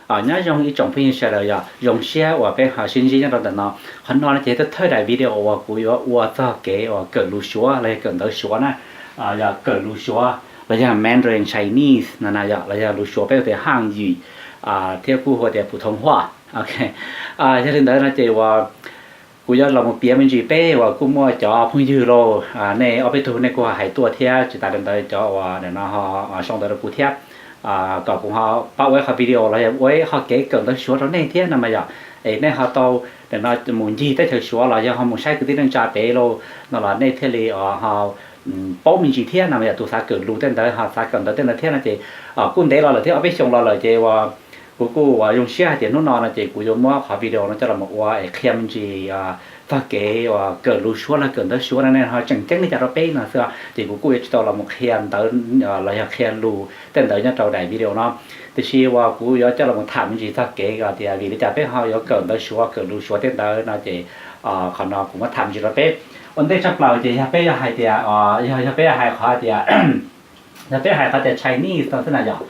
Nyob zoo ib tsoom phooj ywg sawv daws, yog zoo siab uas peb ho sib ntsib nyob rau ntawm no. Qhov no no ces thawj thawj daim video uas kuv yuav ua txog kev uas kawm lus Suav los yog kawm ntawv Suav na, yog kawm lus Suav los yog Mandarin Chinese no na, yog los yog lus Suav peb hu tias Haj Ywm, thiab kuj hu tias Phu Thoob Huaj. Yog li ntawd no ces uas kuv yuav los mus piav me ntsis peb uas kuj muaj cov phooj ywg lauj, nej ob peb tug nej kuj ho hais tuaj thiab, tsis tas li ntawd cov uas nim no ho sau ntawv rau kuv thiab, kom kuv ho pab ua ib qho video los yog ua ib qho kev kawm ntawv Suav rau nej thiab no mas yog, es nej ho tau nim no mus ncig teb chaws Suav los yog ho mus saib kwv tij neej tsa pem lauj no los nej thiaj li ho paub me ntsis thiab no mas yog tus xav kawm lus tej ntawd ho xav kawm ntawv tej ntawd thiab no ces kuj ntev los lawm thiab, ob peb xyoos los lawm ces uas kuv kuj uas zoo siab hais tias hnub no no ces kuv yuav muab qhov video no coj los mus ua es qhia me ntsis txog kev uas kawm lus Suav los kawm ntawv Suav no nej ho tseem ceeb li cas rau peb no xwb. Ces kuv kuj yuav tsis tau los mus qhia ntawv los yog qhia lus tej ntawd nyob rau daim video no, tiam sis uas kuv yuav coj los mus tham me ntsis txog kev tias vim li cas peb ho yuav kawm ntawv Suav kawm lus Suav tej ntawd no ces qhov no kuv muab tham me ntsis rau peb. Ua ntej tshaj plaws ces yog peb yuav hais tias, yog peb yuav hais qhov tias, yog peb hais qhov tias Chinese no xwb na yom,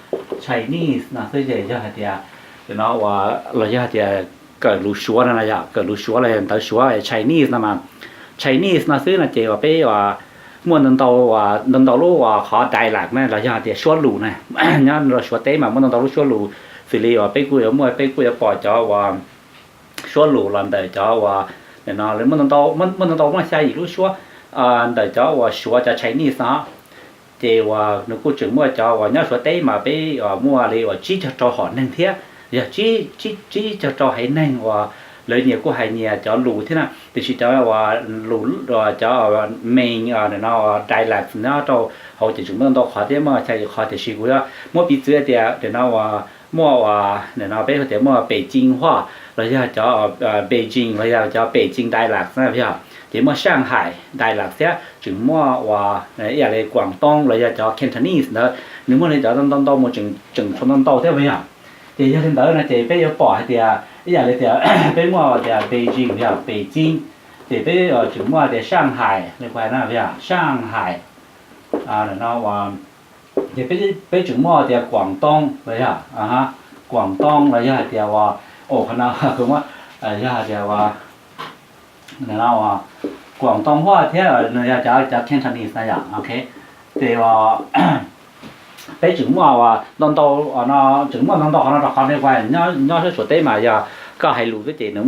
Chinese no xwb ces yog hais tias no uas los yog hais tias kawm lus Suav no na yom, kawm lus Suav los yog ntawv Suav Chinese no mas, Chinese no xwb no ces uas peb uas muaj ntau ntau uas ntau ntau lub uas qhov dialect na los yog hais tias suab lus na. Nyob rau Suav teb mas muaj ntau ntau lub suab lus, xws li uas peb kuj yuav muaj peb kuj yuav pom cov uas suab lus los ntawm cov uas nim no muaj ntau ntau muaj ntau ntau muaj xya yim lub suab ntawm cov uas Suav cov Chinese no. Ces uas nws kuj tseem muaj cov uas nyob Suav teb mas peb uas muaj li uas tsib caug rau hom neeg thiab, yog tsib caug rau haiv neeg uas lawv nyias kuj hais nyias cov lus thiab na, tiam sis cov uas lus cov main nim no dialect nyob rau hauv ces tseem muaj ntau qhov thiab, muaj xya yim qhov, tiam sis kuv yuav muab piv txwv tias nim no uas muaj uas nim no peb hu tias muaj Pem Cin Huaj los yog cov Beijing los yog cov Pem Cin dialect na yog, ces muaj Shanghai dialect thiab tseem muaj uas ib yam li Guam Tong los yog cov Cantonese ntawd, nws muaj li cov ntau ntau mus tseem tshuav ntau ntau thiab yog. Ces yog li ntawd no ces peb yuav pom hais tias ib yam li tias peb muaj tias Beijing yog Pem Cin, ces peb tseem muaj tias Shanghai li kuv hais na yog Shanghai no, ces peb tseem muaj tias Guam Tong los yog Guam Tong los yog hais tias uas, qhov no kuv muab, yog hais tias uas Guam Tong Huaj thiab nws yog cov Cantonese na yom, ok. Ces peb tseem muaj uas ntau ntau no, tseem muaj ntau ntau qhov no rau qhov ne uas nyob sab Suav teb mas yog koj hais lus xwb ces nws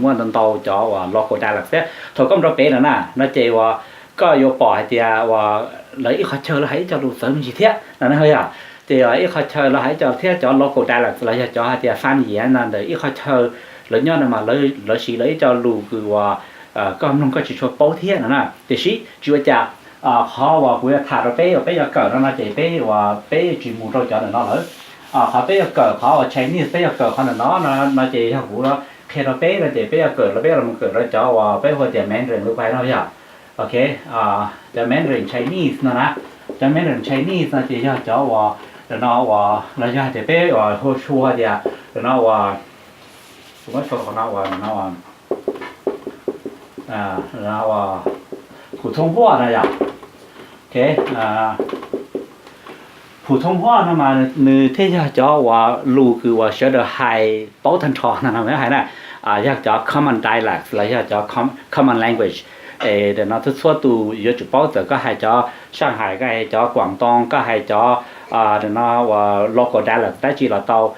muaj ntau ntau cov uas local dialect thiab. Thaum koj mus rau pem no na no ces uas koj yuav pom hais tias uas lawv ib qhov chaw lawv hais ib co lus txawv me ntsis thiab no na yom. Ces ib qhov chaw lawv hais ib co thiab cov local dialect los yog cov hais tias faj yiav no ntawm ib qhov chaw lawv nyob no mas lawv siv lawv ib co lus kws uas koj mloog koj tsis tshua paub thiab no na. Tiam sis tsis ua cas, qhov uas kuv yuav tham rau peb uas peb yuav kawm no no ces peb uas peb tsis mus rau cov ntawm no lawm. Qhov peb yuav kawm qhov uas Chinese peb yuav kawm qhov ntawm no no ces yog kuv qhia rau peb no ces peb yuav kawm los peb los kawm rau cov uas peb hu tias Mandarin li kuv hais no yog. Ok, cov Mandarin Chinese no na, cov Mandarin Chinese no ces yog cov uas nim no uas los yog tias peb uas hu hu tias nim no uas, kuv muab sau qhov no uas nim no uas Phu Thoob Huaj no yom. Ok, Phu Thoob Huaj no mas nws thiaj yog cov uas lus kws uas sawv daws hais paub tag nrho no na, hais na, yog cov common dialect los yog cov common language. Es nim no txhua txhua tus yuav tsum paub, txawm koj hais cov Shanghai, koj hais cov Guam Tong, koj hais cov nim no uas local dialect dab tsi los tau,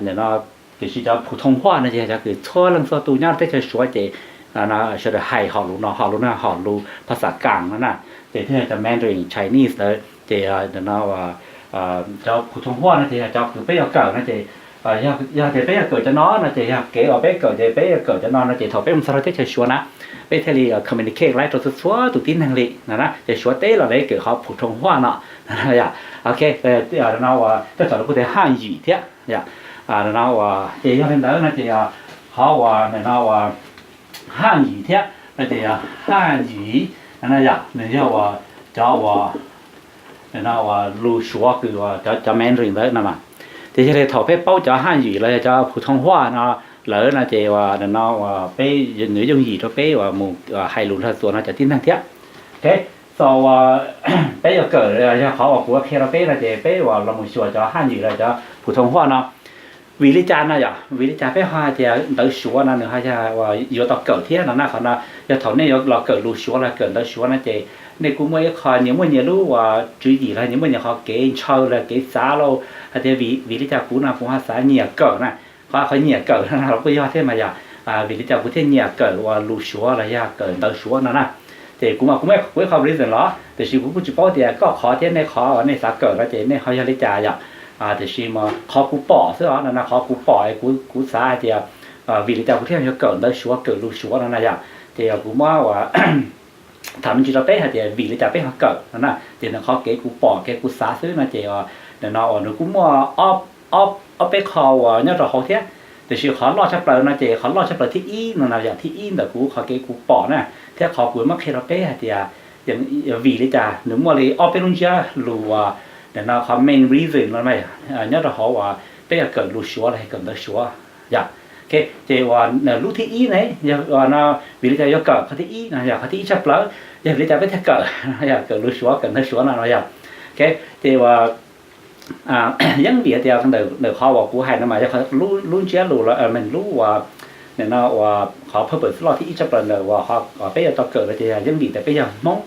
nim no tiam sis cov Phu Thoob Huaj no ces yog cov kws txhua leej txhua tus nyob teb chaws Suav ces sawv daws hais hom lus no, hom lus no hom lus phas xas Kaas no na, ces thiaj yog cov Mandarin Chinese ntawd. Ces nim no cov Phu Thoob Huaj no ces yog cov kws peb yuav kawm no ces yog tias peb yuav kawm cov no no ces yog kev uas peb kawm ces peb yuav kawm cov no no ces thaum peb mus txog rau teb chaws Suav na, peb thiaj li communicate laib rau txhua txhua tus tib neeg li no na. Ces Suav teb los lawv kawm qhov Phu Thoob Huaj no. Ok, no uas tej thaum lawv kuj tias Haj Ywm thiab. Ces yog li ntawd no ces qhov uas nim no uas Haj Ywm thiab no ces Haj Ywm no yom, nws yog uas cov uas nim no uas lus Suav kws uas cov Mandarin ntawd no mas. Ces yog li thaum peb paub cov Haj Ywm los yog cov Phu Thoob Huaj no lawm no ces uas nim no uas peb, nws yooj yim rau peb uas mus hais lus nrog txhua no cov tib neeg thiab. Ok, thaum uas peb yuav kawm, yog qhov uas kuv qhia rau peb no ces peb uas los mus xyuas cov Haj Ywm los cov Phu Thoob Huaj no. Vim li cas no yom, vim li cas peb ho hais tias ntawv Suav no nws ho yog uas yuav tau kawm thiab no na? Qhov no yog thaum nej yuav los kawm lus Suav los kawm ntawv Suav no ces nej kuj muaj ib qho nyias muaj nyias lub uas tswv yim los nyias muaj nyias qhov kev ntshaw los kev xav lauj. Hais tias vim, vim li cas kuv no kuv ho xav nyiam kawm na? Qhov, qhov nyiam kawm no los kuj yog thiab mas yom. Vim li cas kuv thiaj nyiam kawm uas lus Suav los yog kawm ntawv Suav no na? Ces kuv mas kuv muaj kuv ib qho reason los, tiam sis kuv kuj tsis paub tias koj qhov thiab nej qhov uas nej xav kawm no ces nej ho yog li cas yom. Tiam sis mas qhov kuv pom xwb os no, qhov kuv pom es kuv, kuv xav hais tias vim li cas kuv thiaj yuav kawm ntawv Suav, kawm lus Suav no na yom. Ces kuv muab uas tham me ntsis rau peb hais tias vim li cas peb ho kawm no na. Ces nws qhov kev kuv pom kev kuv xav xwb no ces nim no uas nws kuj muaj ob, ob peb qho uas nyob rau hauv thiab. Tiam sis qhov loj tshaj plaws no ces qhov loj tshaj plaws thib ib no na yom, thib ib ntawm kuv qhov kev kuv pom na, thiab qhov kuv muab qhia rau peb hais tias vim li cas nws muaj li ob peb lub ntsiab lus uas nim no qhov main reason no nyob rau hauv uas peb yuav kawm lus Suav los yog kawm ntawv Suav yom. Ces uas lub thib ib ne, yog no, vim li cas yuav kawm qhov thib ib no yog qhov thib ib tshaj plaws, yog vim li cas peb thiaj kawm, yog kawm lus Suav kawm ntawv Suav no no yom. Ces uas yeej vim tias ntawm qhov uas kuv hais no mas yog lub ntsiab lus los lub uas nim no uas qhov purpose loj thib ib tshaj plaws ntawm uas peb yuav tau kawm no ces yog yeej vim tias peb yog Hmoob.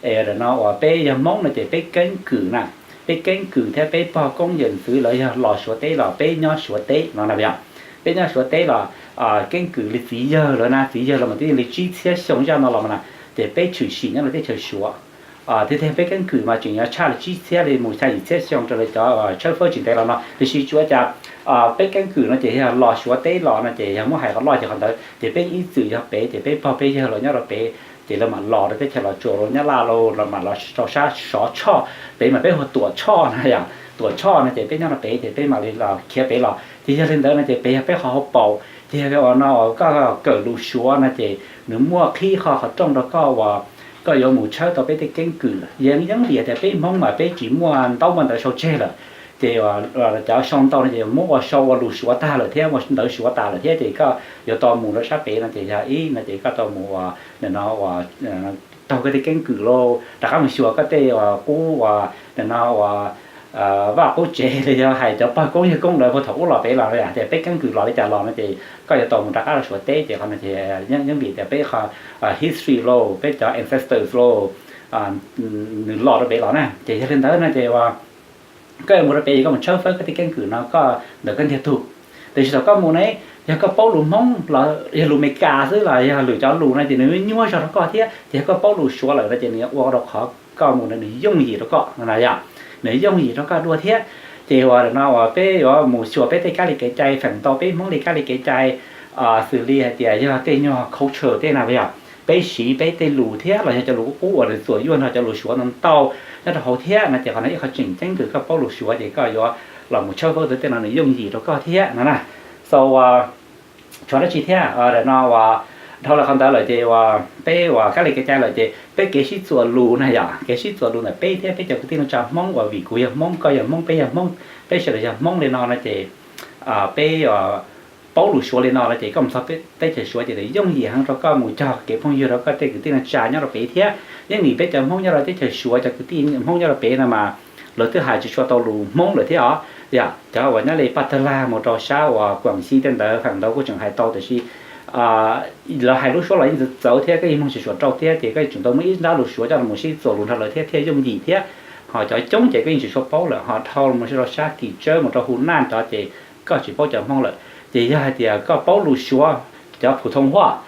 Es nim no uas peb yog Hmoob no ces peb keeb kwm na, peb keeb kwm thiab peb pog koob yawm ntxwv lawv yog los Suav teb los peb nyob Suav teb no na yom. Peb nyob Suav teb los keeb kwm li txiv yawg lawv na, txiv yawg lawv mas twb yog li tsib txhiab xyoo zaj no los mas na, ces peb tshwm sim nyob rau teb chaws Suav. Tiag tiag peb keeb kwm mas tseem yuav tshaj li tsib txhiab li mus xya yim txhiab xyoo raws li cov tshawb fawb tsis ntev los no, tiam sis tsuas cas peb keeb kwm no ces yog los Suav teb los no ces yog muab hais qhov loj ces qhov ntawd ces peb ib txwm yog pem ces peb pog peb yawg los nyob rau pem, ces lawv mam los rau teb chaws Los Tsuas los Nyab Laj los mam los rau sab Sov Tshoj, pem mas peb hu ua Tuam Tshoj na yom. Tuam Tshoj no ces peb nyob rau pem ces peb mam li los khiav pem los. Ces yog li ntawd no ces pem yog peb qhov hauv paus, ces yog uas no uas koj kawm lus Suav no ces nws muaj qhib qho qhov rooj rau koj uas koj yuav mus tshawb tau peb tej keeb kwm. Yeej, yeej vim tias peb Hmoob mas peb tsis muaj ntaub muaj ntawv sau tseg lawm, ces cov sau ntau no ces muab ua sau ua lus Suav tag lawm thiab ua ntawv Suav tas lawm thiab, ces koj yuav tau mus rau sab pem no ces yog ib no ces koj tau mus uas nim no uas taug koj tej keeb kwm lauj, rov qab mus xyuas koj tej uas qub uas nim no uas vaj qub tsev los yog hais cov pog koob yawg koob lawv puag thaum ub los pem los no yom. Ces peb keeb kwm los li cas los no ces koj yuav tau mus rov qab los Suav teb, ces qhov no ces yeej vim tias peb qhov history lauj, peb cov ancestors lauj, nws los rau pem los na. Ces yog li ntawd no ces uas koj yuav mus rau pem ces koj mus tshawb fawb koj tej keeb kwm no koj ntawm koj ntiag tug. Tiam sis thaum koj mus ne, yog koj paub lus Hmoob los yog lus Amelikas xwb los yog lwm cov lus no ces nws nyuaj zog rau koj thiab. Ces yog koj paub lus Suav lawm no ces nws yuav ua rau qhov koj mus no nws yooj yim rau koj no na yom, nws yooj yim rau koj dua thiab. Ces uas no uas peb yuav mus xyuas peb tej kab li kev cai, feem ntau peb Hmoob li kab li kev cai xws li hais tias yog tej nyuag culture tej na yom, peb siv peb tej lus thiab los yog cov lus qub qub uas nws txuam yuaj nrog cov lus Suav ntau ntau nyob rau hauv thiab no ces qhov no ib qho tseem ceeb kws koj paub lus Suav ces koj yuav los mus tshawb fawb tej no nws yooj yim rau koj thiab no na. So tshuav dab tsi thiab no uas dhau lawm qhov ntawd lawm ces uas peb uas kab li kev cai lawm ces peb kev sib txuas lus na yom, kev sib txuas lus ntawm peb thiab peb cov kwv tij neej tsa Hmoob uas vim kuv yog Hmoob, koj yog Hmoob, peb yog Hmoob, peb sawv daws yog Hmoob li no no ces peb paub lus Suav li no no ces koj mus txog teb chaws Suav ces nws yooj yim heev rau koj mus cog kev phooj ywg rau koj tej kwv tij neej tsa nyob rau pem thiab. Yeej vim peb cov Hmoob nyob rau teb chaws Suav, cov kwv tij Hmoob nyob rau pem no mas lawv twb hais tsis tshua tau lus Hmoob lawm thiab os. Yom, cov uas nyob li Paj Tawg Lag mus rau sab uas Kuam Xi tej ntawd feem ntau kuj tseem hais tau tiam sis lawv hais lub suab los yeej txawv txawv thiab koj yeej mloog tsis tshua raug thiab ces koj yeej tseem tau muaj ib nrab lus Suav coj los mus sib txuas lus nrog lawv thiab thiaj yooj yim thiab. Ho cov coob ces koj yeej tsis tshua paub lawm, ho dhau los mus rau sab Kim Tsawb mus rau Hu Naj cov ces koj tsis paub cov Hmoob lawm. Ces yog hais tias koj paub lus Suav, cov Phu Thoo Hua,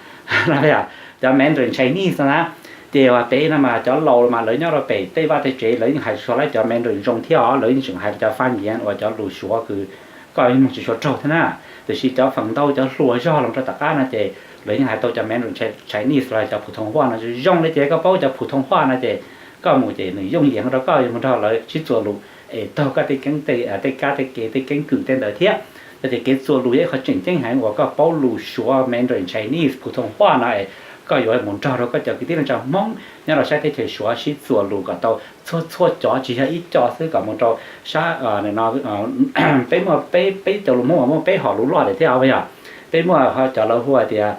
cov Mandarin Chinese no na, ces uas pem no mas cov laus mas lawv nyob rau pem tej vaj tej tsev lawv yeej hais tsis tshua lawv cov Mandarin zoo thiab os, lawv yeej tseem hais cov Fab Nyian uas cov lus Suav kws koj yeej mloog tsis tshua raug thiab na. Tiam sis cov feem ntau cov hluas zog los rau tom qab no ces lawv yeej hais tau cov Mandarin Chinese los cov Phu Thoo Hua no zoo li ces koj paub cov Phu Thoo Hua no ces koj mus ces nws yooj yim rau koj yuav mus nrog lawv sib txuas lus es taug koj tej keeb, tej kab tej kev tej keeb kwm tej ntawd thiab. Ces kev txuas lus yog ib qho tseem ceeb heev uas koj paub lus Suav, Mandarin Chinese, Phu Thoo Hua no es koj yuav mus nrog rau koj cov kwv tij neej tsa Hmoob nyob rau sab teb chaws Suav sib txuas lus kom tau txhua txhua cov, tsis yog ib co xwb, kom mus rau sab no. Peb muaj peb, peb cov lus Hmoob mas muaj peb hom lus loj lawm thiab os yog. Peb muaj cov lawv hu tias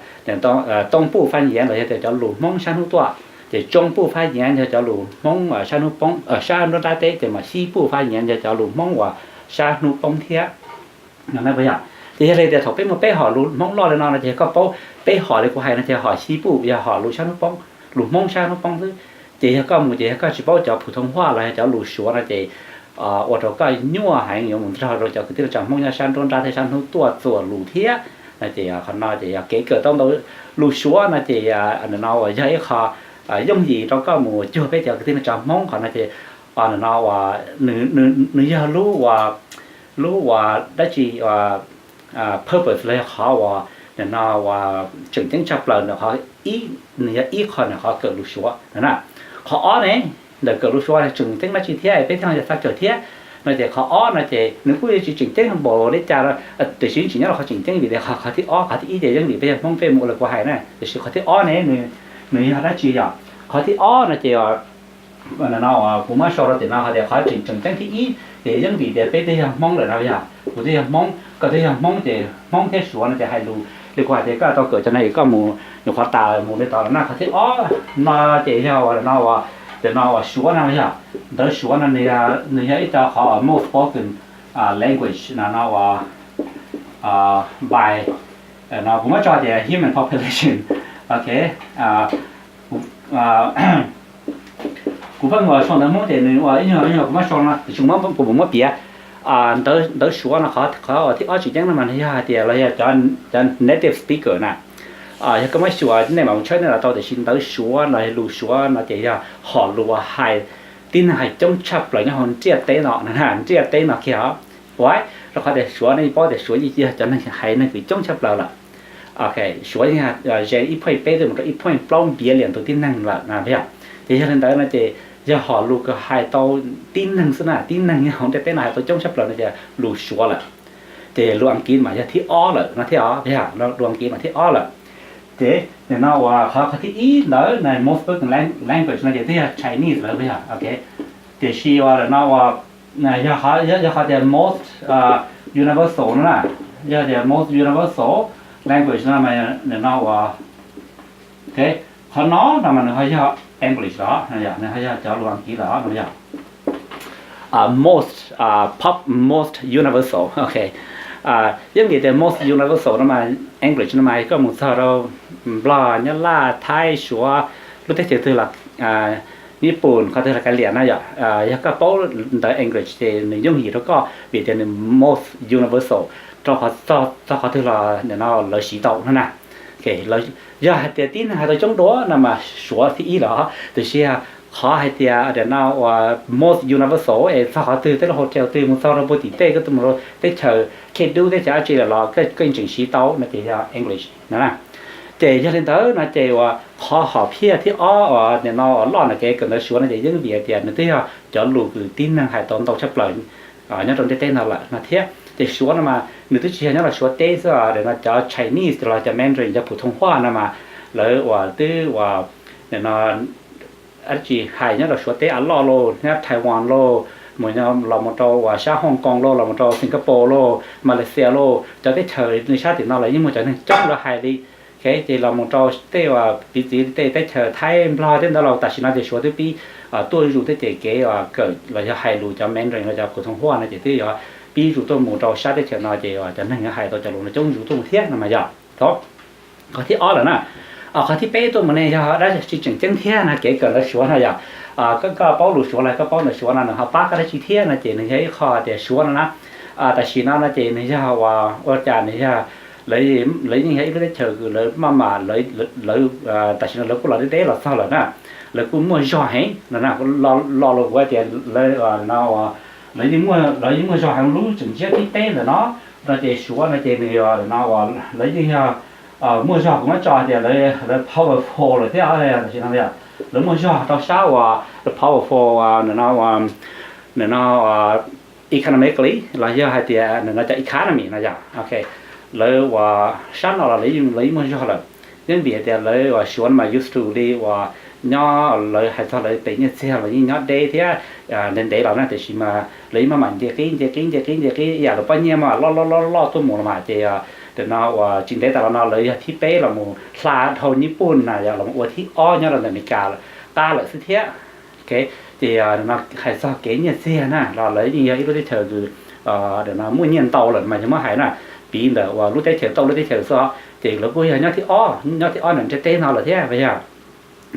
Tooj Puj Fab Nyian los yog tias cov lus Hmoob sab hnub tuaj, ces Tsoob Puj Fab Nyian yog cov lus Hmoob sab hnub poob, sab nruab nrab teb, ces mas Xib Puj Fab Nyian yog cov lus Hmoob uas sab hnub poob thiab. Ces yog li tias thaum peb mus peb hom lus Hmoob loj li no no ces yog koj paub peb hom li kuv hais no ces hom xib puj yog hom lus sab hnub poob, lus Hmoob sab hnub poob xwb. Ces yog koj mus ces yog koj tsis paub cov phus thoob huaj los yog cov lus Suav no ces ua rau koj nyuaj heev yuav mus nrog rau cov kwv tij neej tsa Hmoob nyob sab nruab nrab thiab sab hnub tuaj txuas lus thiab. No ces qhov no ces yog kev kawm tau ntau lus Suav no ces nim no uas yog ib qho yooj yim rau koj mus cuag peb cov kwv tij neej tsa Hmoob. Qhov no ces nim no uas nws yog lub uas, lub uas dab tsi purpose los yog qhov uas nim no uas tseem ceeb tshaj plaws ntawm qhov, nws yog ib qho ntawm qhov kawm lus Suav na. Qhov ob ne, ntawm kawm lus Suav tseem ceeb dab tsi thiab peb thiaj li xav kawm thiab no ces qhov ob no ces nws kuj yuav tsis tseem ceeb npaum li cas, tiam sis tseem nyob rau qhov tseem ceeb vim tias qhov thib ob, qhov thib ib ces yeej vim peb yog Hmoob peb mus ua li kuv hais na, tiam sis qhov thib ob ne nws yog dab tsi yom? Qhov thib ob no ces no kuv muab sau rau tim no hais tias qhov tseem, tseem ceeb thib ib ces yeej vim tias peb twb yog Hmoob lawm no yog, kuv twb yog Hmoob, koj twb yog Hmoob ces Hmoob thiab Suav no ces hais lus li kuv hais tias koj tau kawm cov no es koj mus nyuam qhuav tas mus li tod no. Qhov thib ob no ces yog uas no uas, ces no uas Suav no yog, ntawv Suav no nws yog ib co qhov most spoken language no no uas by, no kuv muab tso tias human population. Ok, kuv pheej ua sau ntawv Hmoob ces nws ua ib nyuag, ib nyuag kuv muab sau no tiam sis kuv muab piav. Ntawv Suav no qhov, qhov thib ob tseem ceeb no mas yog hais tias los yog cov native speaker na, yog koj muab xyuas nej mam mus tshawb nej los tau, tiam sis ntawv Suav los lus Suav no ces yog hom lus uas hais, tib neeg hais coob tshaj plaws nyob hauv ntiaj teb no, ntiaj teb no kiag os. Ua, rau qhov tias Suav nej paub tias Suav yeej yog cov neeg hais neeg kws coob tshaj plaws lawm. Ok, Suav yeej ze ib point peb tuaj mus rau ib point plaub billion tus tib neeg lawm na yog. Ces yog li ntawd no ces yog hom lus kws hais tau tib neeg xwb na, tib neeg nyob hauv ntiaj teb no hais tau coob tshaj plaws no ces lus Suav lawm. Ces lus Askiv mas yog thib ob lawm no thiab os, lus Askiv mas thib ob lawm. Ces nim no uas qhov, qhov thib ib ntawd na most spoken language no ces twb yog Chinese lawm yog. Ok, tiam sis uas nim no uas yog, yog qhov tias most universal no na, yog tias most universal language no mas nim no uas, ok, qhov no no mas nws ho yog English los, nws ho yog cov lus Askiv los no yog most pop, most universal. Ok, yeej vim tias most universal no mas English no mas koj mus txog rau Nplog, Nyab Laj, Thaib, Suav, lub teb chaws twg los, Nyij Pooj, qhov twg los kav liam no yom, yog koj paub ntawv English ces nws yooj yim rau koj vim tias nws most universal, rau qhov txog qhov twg los nim no lawv siv tau no na. Yog hais tias tib neeg hais tau coob dua no mas Suav thib ib lawm, tiam sis qhov hais tias nim no uas most universal es txog qhov twg, tej lub hotel twg, mus txog rau puag tim tej, koj tuaj mus rau teb chaws Khej Dub, teb chaws dab tsi lawm los koj yeej tseem siv tau no ces yog English no na. Ces yog li ntawd no ces uas qhov hom phiaj thib ob uas nim no uas loj ntawm kev kawm ntawv Suav no ces yeej vim tias nws twb yog cov lus kws tib neeg hais tau ntau tshaj plaws nyob rau ntiaj teb no lawm no thiab. Ces Suav no mas nws twb tsis yog nyob rau Suav teb xwb, nim no cov Chinese los cov Mandarin, cov phus thoob huaj no mas lawv uas twb uas nim no dab tsi hais nyob rau Suav teb a loj lauj, nyob Taiwan lauj, mus los mus rau uas sab Hong Kong lauj, los mus rau Singapore lauj, Malaysia lauj, cov teb chaws nws sab tim no lawv yeej muaj cov neeg coob lawv hais li. Ok, ces los mus rau tej uas piv txwv tej teb chaws Thaib, Nplog tej ntawd los tam sim no ces Suav twb pib tuaj zus tej ces kev uas kawm los yog hais lus cov Mandarin los cov phus thoob huaj no ces twb yuav pib zus tuaj mus rau sab teb chaws no ces uas cov neeg yuav hais tau cov lus no coob zus tuaj mus thiab no mas yog. Qhov thib ob lawm na. Qhov thib peb tuaj mus ne yog dab tsi tseem ceeb thiab no, kev kawm ntawv Suav no yog. Koj, koj paub lus Suav los koj paub ntawv Suav no nws ho pab koj dab tsi thiab no ces nws yog ib qho tias Suav no na, tam sim no no ces nws yog uas ua cas nws yog, lawv yeej yog ib lub teb chaws kws lawv maj mam, lawv, tam sim no lawv kuj los deb deb los txog lawm na, lawv kuj muaj zog heev no na, lo lus kuv tias lawv no, lawv yeej muaj, lawv yeej muaj zog heev lub tseem ntsiab thib peb ntawm no, no ces Suav no ces nws yog no uas lawv yeej yog muaj zog, kuv muab tso tias lawv, lawv powerful lawm thiab, tam sim no lawv muaj zog rau sab uas powerful no, no economically los yog hais tias no cov economy no yog. Ok, lawv uas sab no los lawv yeej muaj zog lawm. Yeej vim hais tias lawv uas Suav no mas used to li uas nyob, lawv hais txog lawv pem nyiaj txiag los yeej nyob deb thiab ntev ntev los na, tiam sis mas lawv yeej maj mam nce qib nce qib nce qib nce qib ib yam lawv pob nyiaj maj mam loj loj loj loj tuaj mus los mas ces nim no uas tsis ntev tas los no lawv yog thib peb los mus hla dhau Nyij Pooj na, yog los ua thib ob nyob rau ntawm Amelikas qab lawm xwb thiab. Ok, ces no hais txog kev nyiaj txiag na los lawv yeej yog ib lub teb chaws kws muaj nyiaj ntau lawm mas yog muab hais na, piv ntawm uas lub teb chaws tau lub teb chaws xwb os, ces lawv kuj yog nyob thib ob, nyob thib ob nram ntiaj teb no lawm thiab yog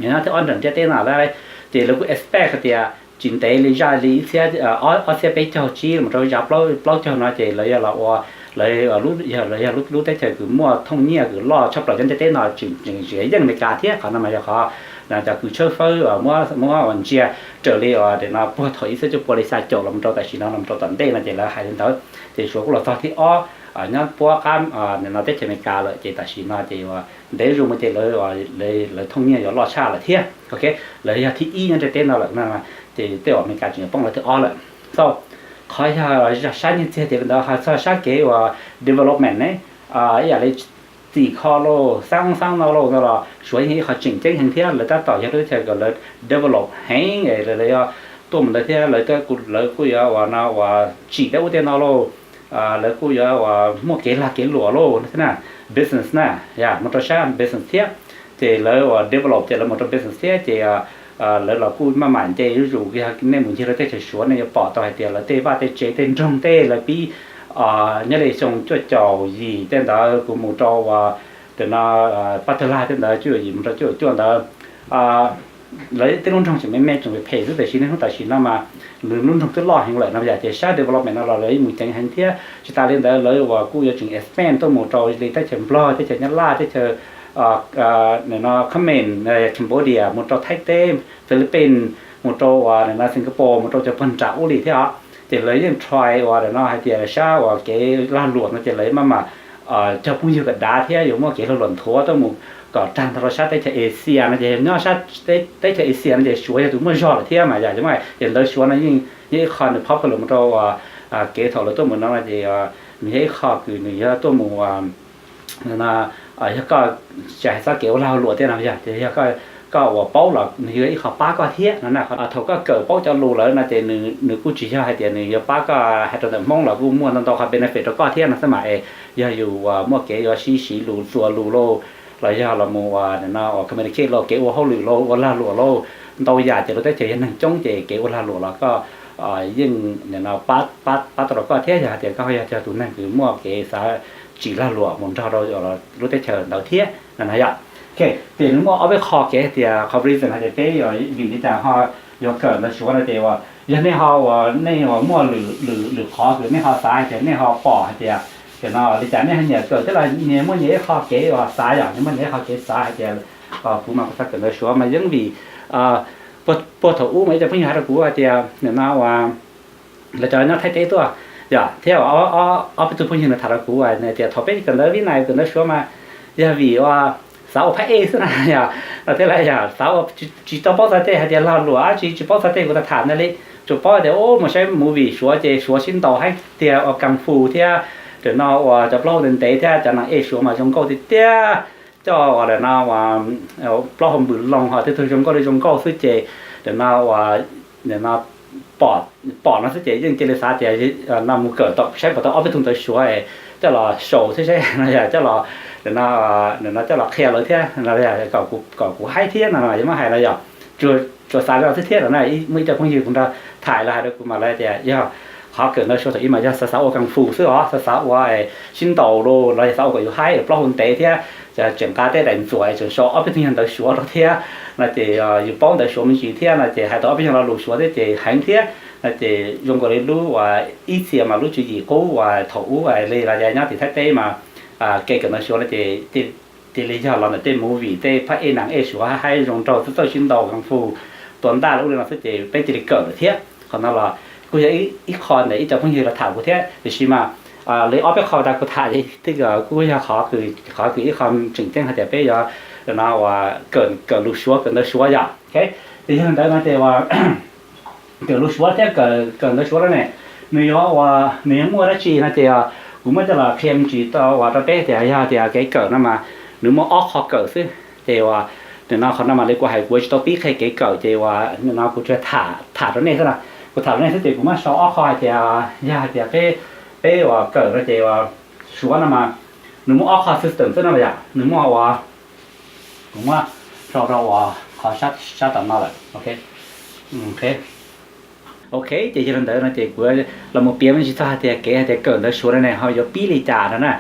nyob thib ob nram ntiaj teb no lawm, ces lawv kuj expect tias tsis ntev li zaj li ib txhiab, ob txhiab peb caug tsib mus rau zaj plaub caug no ces lawv yog los ua, lawv yog lub teb chaws kws muaj thooj nyiaj kws loj tshaj plaws nyob ntiaj teb no, tseem tseem tsis yeej Amelikas thiab. Qhov no mas yog qhov cov kws tshawb fawb muab ua ntsia raws li uas no puag thaum ib txhiab cuaj pua li xya caum los rau tam sim no los rau tom ntej no ces lawv hais li ntawd. Ces Suav kuj los txog thib ob nyob puab qab no teb chaws Amelikas lawm ces tam sim no ces uas ntev zus mus ces lawv thooj nyiaj yuav loj tshaj lawm thiab. Lawv yog thib ib nyob ntiaj teb no lawm no, ces tej uas Amelikas tseem yuav poob lawv thib ob lawm. So qhov yog sab nyiaj txiag ces li ntawd. Ho txog sab kev uas development ne, ib yam li txim kho lauj, xab xab no lauj no los Suav yeej ib qho tseem ceeb heev thiab. Lawv tab tom yog lub teb chaws kom lawv develop heev, lawv yog tuaj mus ntawd thiab lawv kuj yuav uas no uas tsim tej ub tej no lauj, lawv kuj yuav uas muaj kev lag kev luam lauj thiab na, business na, yog mus rau sab business thiab. Ces lawv uas develop ces lawv mus rau business thiab ces lawv los kuj maj mam nce zuj zus. Yog nej mus ncig lawv teb chaws Suav nej yuav pom tau hais tias lawv tej vaj tej tsev tej nroog tej lawv pib nyob li xyoo cuaj caum yim tej ntawd kuv mus rau uas tam no pab tag laj tej ntawd cuaj caum yim mus rau cuaj caum cuaj ntawd, lawv tej lub nroog tseem me me tseem phem phem xwb, tiam sis niaj hnub tam sim no mas nws lub nroog twb loj heev lawm no yom. Ces sab development no los lawv yeej mus ceev heev thiab. Tsis tas li ntawd lawv uas kuj yuav tseem expand tuaj mus rau li teb chaws Nplog, teb chaws Nyab Laj, teb chaws no Khmer, Cambodia, mus rau Thaib teb, Philippines, mus rau uas no Singapore, mus rau cov pog nram ub li thiab os. Ces lawv yeej try uas no hais tias sab uas kev lag luam no ces lawv maj mam cog phooj ywg kom dav thiab yuav muaj kev lag luam nthuav tuaj mus kom tag nrho rau sab teb chaws Asia no. Ces nyob sab teb chaws Asia no ces Suav yog tus muaj zog lawm thiab mas yog, ces ntawd Suav no yeej yog ib qho nws popular mus rau uas kev thaum lawv tuaj mus no ces nws yog ib qho kws nws yuav tuaj mus no, yog koj tsis hais txoj kev ua lag luam thiab no yog, ces yog koj uas paub los nws yuav ib qho pab koj thiab no na. Thaum koj kawm paub cov lus lawm no ces nws kuj tsis yog hais tias nws yuav pab koj hais rau ntawm Hmoob los kuj muaj ntau ntau qhov benefit rau koj thiab no xwb mas es yog yus uas muaj kev yuav sib siv lus txuas lus lauj, los yog los mus uas no uas communicate lauj, kev ua hauj lwm lauj, ua lag luam lauj, ntau yam ces lub teb chaws yog neeg coob ces kev ua lag luam los koj yeej no pab pab tau rau koj thiab yog hais tias koj yog cov tus neeg kws muaj kev xav tsim lag luam mus nrog rau lub teb chaws ntawd thiab no na yom. Ces nws muaj ob peb qho kev hais tias qhov reason hais tias peb vim li cas ho yuav kawm ntawv Suav no ces uas yog nej ho uas nej uas muaj lwm lwm qhov kws nej ho xav hais tias nej ho pom hais tias no li cas nej ho nyiam kawm thiab los nyias muaj nyias ib qho kev uas xav yom, nyias muaj nyias ib qho kev xav hais tias kuv mas kuv xav kawm ntawv Suav mas yeej vim puag thaum ub mas ib co phooj ywg hais rau kuv hais tias nim no uas lawv cov nyob Thaib teb tuaj yom, thiab ob peb tug phooj ywg nws tham rau kuv tias thaum peb kawm ntawv Vib Nais kawm ntawv Suav mas yog vim uas xav ua phab ej xwb na yom, no thiab lawv yog xav ua tsis tau paub txog tej hais tias lag luam dab tsi, tsis paub txog tej kuv tham tham ntawd li, tsuas paub tias mus saib movie Suav ces Suav sib ntaus heev tiag, ua kung fu thiab, tam no uas cov plaub hau ntev ntev thiab cov neeg ej Suav mas zoo nkauj tiag tiag, coj uas tam no uas plaub hau npws loo ho tej tug zoo nkauj li zoo nkauj xwb ces tam no uas no pom no xwb ces yeej cia li xav tias no mus kawm tau saib puas tau ob peb tug ntawv Suav coj los show thiab saib no yog coj los no coj los qhia lawv thiab no kom kuv haib thiab no yog muab hais no yog tsuas xav li no xwb thiab no na. Muaj ib co phooj ywg kuv nrog tham lawv hais rau kuv mas lawv tias yog qhov kawm ntawv Suav thaum ib mas yog xav xav ua kung fu xwb os, xav xav ua sib ntaus los yog xav ua kom yus haib plaub hau ntev thiab tseem nqa tej daim ntxuam tseem sau ob peb tug yog ntawv Suav rau thiab no ces yus paub ntawv Suav me ntsis thiab no ces hais tau ob peb yog lo lus Suav thiab ces heev thiab no ces zoo nkaus li lub uas ib txhia mas lub tswv yim qub uas thaum ub li los nyob tim Thaib teb mas kev kawm ntawv Suav no ces cia li yog los ntawm tej movie tej phab ej neeg ej Suav haib zoo nraug txawj txawj sib ntaus kung fu tua ntaj li ub li no xwb ces peb cia li kawm lawm thiab. Qhov no los kuj yog ib qho ntawm ib co phooj ywg los tham kuv thiab, tiam sis mas li ob peb qho tas kuv tham kuj yog qhov kws ib qho tseem ceeb hais tias peb yuav no uas kawm lus Suav kawm ntawv Suav yom. Ces yog ntawd no ces uas kawm lus Suav thiab kawm ntawv Suav no ne, nws yuav uas nws yuav muaj dab tsi no ces kuv muab coj los qhia me ntsis tau uas rau peb tias yog tias kev kawm no mas nws muaj ob qho kawm xwb. Ces uas nim no qhov no mam li kuv hais kuv tsis tau pib qhia kev kawm ces uas nim no kuv tsuas tham tham rau nej xwb na. Kuv tham rau nej xwb ces kuv muab sau ob qho hais tias yog hais tias peb peb uas kawm no ces uas Suav no mas nws muaj ob qho system xwb no yom, nws muaj uas kuv muab sau rau uas qhov sab tom no lawm. Ok, Ok, ces yog li ntawd no ces kuv los mus piav me ntsis txog hais tias kev hais tias kawm ntawv Suav no ne ho yuav pib li cas no na.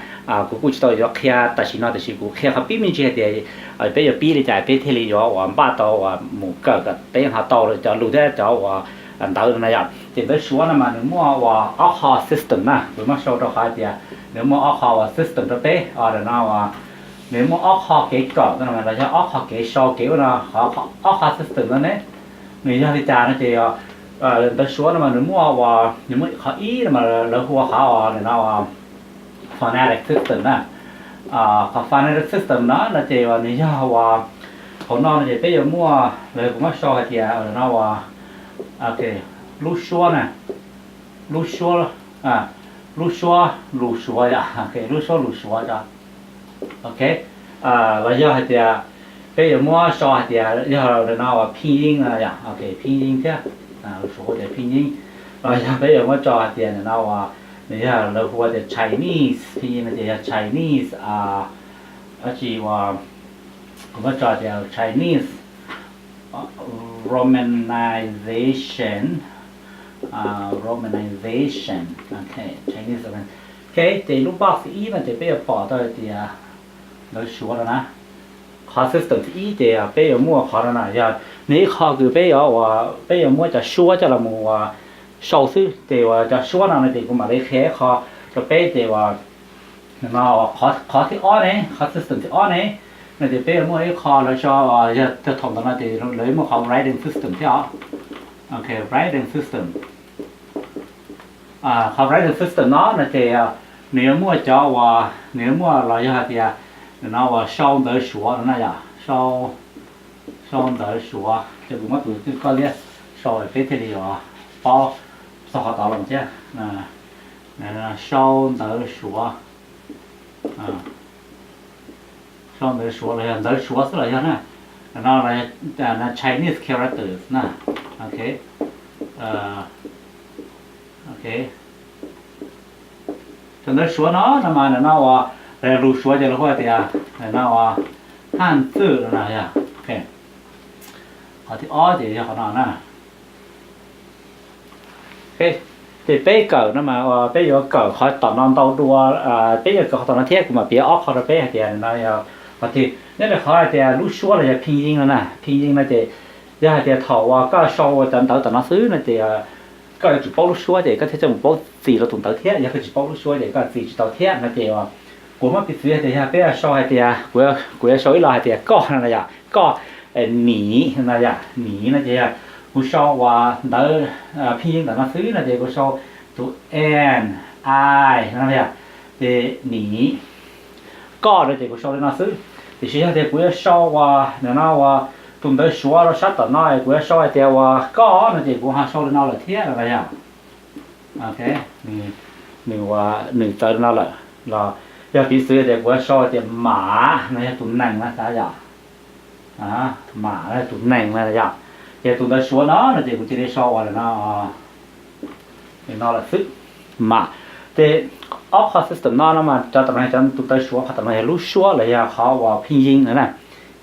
Kuv kuj tsis tau yuav qhia tam sim no, tiam sis kuv qhia qhov pib me ntsis hais tias peb yuav pib li cas peb thiaj li yuav uas npaj tau uas mus kawm kom peb ho tau cov lus thiab cov uas ntawv no na yom. Ces ntawv Suav no mas nws muaj uas ob qho system na, kuv muab sau rau qhov hais tias nws muaj ob qho uas system rau peb, no uas nws muaj ob qho kev kawm no los yog ob qho kev sau kev ua no, ob qho system no ne nws yog li cas no ces ntawv Suav no mas nws muaj uas nws muaj qhov ib no mas lawv hu ua qhov uas no phonetic system na. Qhov phonetic system no no ces uas nws yog uas hauv no no ces peb yuav muaj, lawv kuv muab sau hais tias no uas lub suab na, lub suab, lub suab lus Suav yom, lub suab lus Suav. Ok, los yog hais tias peb yuav muab sau hais tias yog no uas phin yeeb no yom, phin yeeb thiab, lus Suav hu tias phin yeeb. Los yog peb yuav muab tso hais tias no uas nws yog lawv hu ua tias Chinese, phin yeeb no ces yog Chinese, dab tsi uas kuv muab tso tias Chinese romanization, romanization, Chinese roman. Ok, ces lub box ib no ces peb yuav pom tau tias ntawv Suav no na. Qhov system thib ib ces peb yuav muaj qhov no na, yog nws ib qho kws peb yuav uas peb yuav muab cov suab coj los mus uas sau xwb. Ces uas cov suab no no ces kuv mam li qhia ib qho rau peb ces uas no qhov thib ob ne, qhov system thib ob ne, no ces peb yuav muaj ib qho lawv sau, yog thaum ntawd no ces lawv muaj qhov writing system thiab os. Ok, writing system. Qhov writing system no no ces nws yuav muaj cov uas nws yuav muaj los yog hais tias no uas sau ntawv Suav no na yom, sau ntawv Suav. Ces kuv muab tus twj koj liab sau peb thiaj li yuav paub txog qhov tod los thiab. Sau ntawv Suav, sau ntawv Suav los yog ntawv Suav xwb los yog na, no Chinese characters na. Ok, ok, cov ntawv Suav no no mas no uas lus Suav ces lawv hu tias no uas haj txwj no na yom. Qhov thib ob ces yog qhov no na. Ces peb kawm no mas peb yuav kawm qhov tom no ntau dua, peb yuav kawm qhov tom no thiab kuv mam piav ob qho rau peb hais tias no yog qhov twg. Nyob li qhov hais tias lub suab los yog phin yeeb no na, phin yeeb no ces yog hais tias thaum uas koj sau cov ntawv tom no xwb no ces koj yuav tsum paub lub suab ces koj thiaj coj mus paub txis rau tus ntawv thiab, yog koj tsis paub lub suab ces koj txis tsis tau thiab no ces kuv muab piv txwv hais tias yog peb yuav sau hais tias, kuv yuav sau ib lo hais tias koj no na yom, koj, niv no yom, niv no ces yog kuv sau uas ntawv phin yeeb ntawm no xwb no ces kuv sau tus n, i no yom, ces niv, koj no ces kuv sau li no xwb. Tiam sis yog tias kuv yuav sau uas no uas tus ntawv Suav rau sab tom no kuv yuav sau hais tias uas koj no ces kuv ho sau li no lawm thiab no yom. Ok, nws, nws txawv li no lawm los yog piv txwv tias kuv yuav sau tias mam no yog tus nees na xav yom, mam no yog tus nees na yom, ces tus ntawv Suav no no ces kuv cia li sau uas no, no lawm xwb. Mam, ces ob qho system no no mas cov tom no cov tus ntawv Suav, qhov tom no yog lub suab los yog qhov uas phin yeeb no na,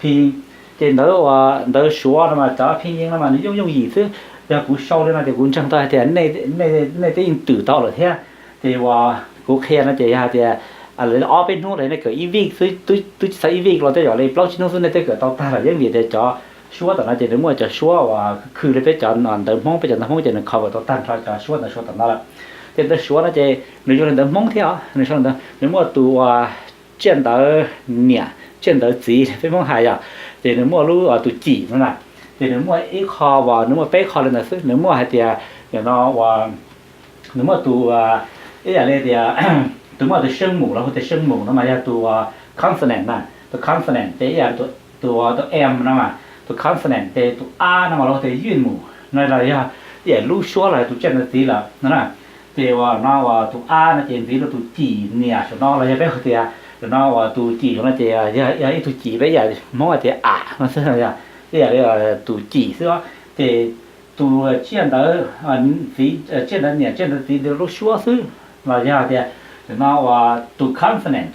phin yeeb. Ces ntawv uas ntawv Suav no mas cov phin yeeb no mas nws yooj yooj yim xwb. Yog kuv sau li no ces kuv ntseeg tau hais tias nej twb yeej twm tau lawm thiab. Ces uas kuv qhia no ces yog hais tias lawv ob peb hnub los nej kawm ib vij xwb, twb tsis txog ib vij los tej zaum li plaub tsib hnub xwb nej twb kawm tau tag lawm yeej vim tias cov suab tom no ces nws muaj cov suab uas khwv li peb cov ntawv Hmoob, peb cov ntawv Hmoob ces nws cover tau tag nrho cov suab ntawv Suav tom no lawm. Ces ntawv Suav no ces nws zoo li ntawv Hmoob thiab os, nws zoo li ntawv, nws muaj tus uas tsiaj ntawv niam tsiaj ntawv txiv peb Hmoob hais yom, ces nws muaj lub tus cim no na. Ces nws muaj ib qho uas nws muaj peb qho li ntawd xwb, nws muaj hais tias no uas nws muaj tus, ib yam li tias tus muaj tus seej mus los hu tias seej mus no mas yog tus consonant na, tus consonant ces ib yam tus, tus m no mas, tus consonant ces tus a no mas los hu tias ywj mus no los yog ib yam lub suab los tus tsiaj ntawv txiv lawm no na. Ces uas no uas tus a no ces ntxiv rau tus cim niam saum no los yog peb hu tias no uas tus cim no ces yog ib tug cim peb yam Hmoob hais tias am no xwb, ib yam li tus cim xwb. Ces tus tsiaj ntawv, tsiaj ntawv niam tsiaj ntawv txiv ntxiv lub suab xwb los yog tias no uas tus consonant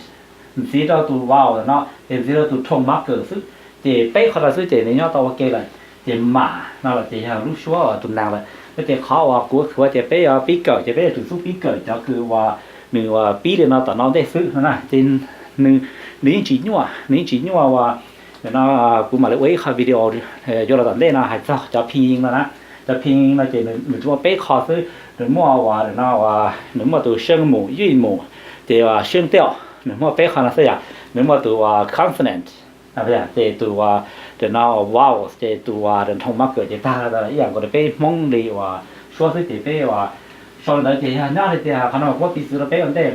ntxiv rau tus vowel no ces ntxiv rau tus tone marker xwb. Ces peb qho no xwb ces nws nyob tau ua ke lawm. Ces mam no los ces yog lub suab uas tus nees lawm. Ces qhov uas kuv xav tias peb yuav pib kawm ces peb yuav tsum xub pib kawm cov kws uas nws uas pib li no tom no ntej xwb no na. Ces nws, nws yeej tsis nyuaj, nws yeej tsis nyuaj uas no kuv mam li ua ib qho video yuav los tom ntej no hais txog cov phin yin no na. Cov phin yin no ces nws tsuas muaj peb qho xwb, nws muaj uas no uas nws muaj tus seej mus, yuj mus, ces uas seej tiaj, nws muaj peb qho no xwb yom. Nws muaj tus uas consonant, ces tus uas no vowels, ces tus uas nrhoo mab kawm ces tag ib yam nkaus li peb Hmoob li uas suab xwb ces peb uas sau li ntawd ces yog nyob li tias qhov no kuv piv txwv rau peb ua ntej.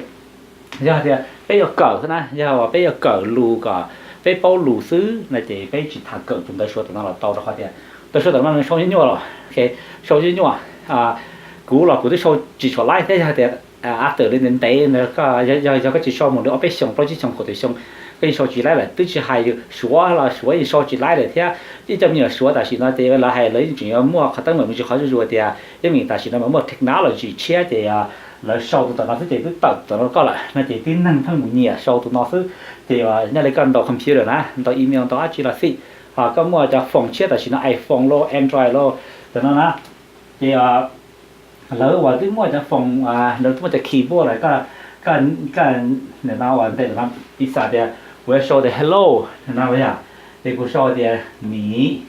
Yog tias peb yuav kawm xwb na, yog uas peb yuav kawm lus kom peb paub lus xwb no ces peb tsis tham kawm tus ntawv suav tom no los tau rau qhov tias ntawv suav tom no nws sau nyuaj nyuaj los, sau nyuaj nyuaj. Kuv los kuv twb sau tsis tshua laib thiab, yog tias after li ntev ntev, yog koj tsis sau mus li ob peb xyoos plaub tsib xyoos kaum tawm xyoo, koj yeej sau tsis laib lawm. Twb tsis hais suav los suav yeej sau tsis laib lawm thiab. Ib co me nyuam suav tam sim no ces lawv hais lawv yeej tseem yuav muaj qhov teeb meem me ntsis qhov zuj zus tias yeej vim tam sim no mas muaj technology tshiab ces lawv sau tus tom no xwb ces twb tawm tom no rau koj lawm no ces tib neeg pheej mus nyiam sau tus no xwb. Ces nyob li koj ntaus computer na, ntaus email, ntaus dab tsi los xij, ho koj muaj cov phone tshiab tam sim no, iPhone los Android los, cov no na, ces lawv uas twb muaj cov phone, lawv twb muaj cov keyboard lawm, koj, koj nim no uas ntawm no piv xam tias kuv yuav sau tias hello no yog, ces kuv sau tias ni,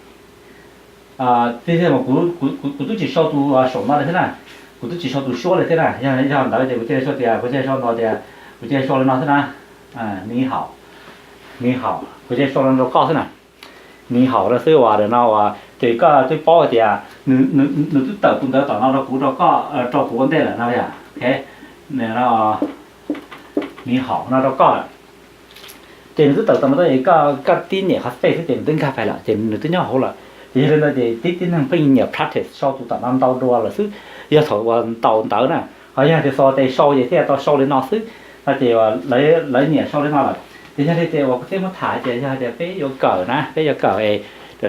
tiag tiag mas kuv twb tsis sau tus saum no li thiab na, kuv twb tsis sau tus suab li thiab na. Yog, yog ntawd ces kuv thiaj li sau tias, kuv thiaj li sau no tias, kuv thiaj li sau li no xwb na, ni hao, ni hao, kuv thiaj li sau li no rau koj xwb na. Ni hao no xwb uas no uas ces koj twb paub tias nws twb tawm tus ntawv tom no rau kuv, rau koj, rau kuv ua ntej lawm no yog, ni hao no rau koj lawm. Ces nws twb tawm tom no, koj tib nyem qhov space xwb ces nws twb nkag pais lawm, ces nws twb nyob hauv lawm. Ces yog li ntawd ces tib tib neeg pheej nyiam practice sau tus tom no ntau dua lawm xwb. Yog thaum uas ntaus ntawv na, ho yog tias xaus tes sau ces thiaj tau sau li no xwb no ces lawv nyiam sau li no lawm. Ces yog li tias uas kuv thiaj muab tham tias yog tias peb yuav kawm na, peb yuav kawm es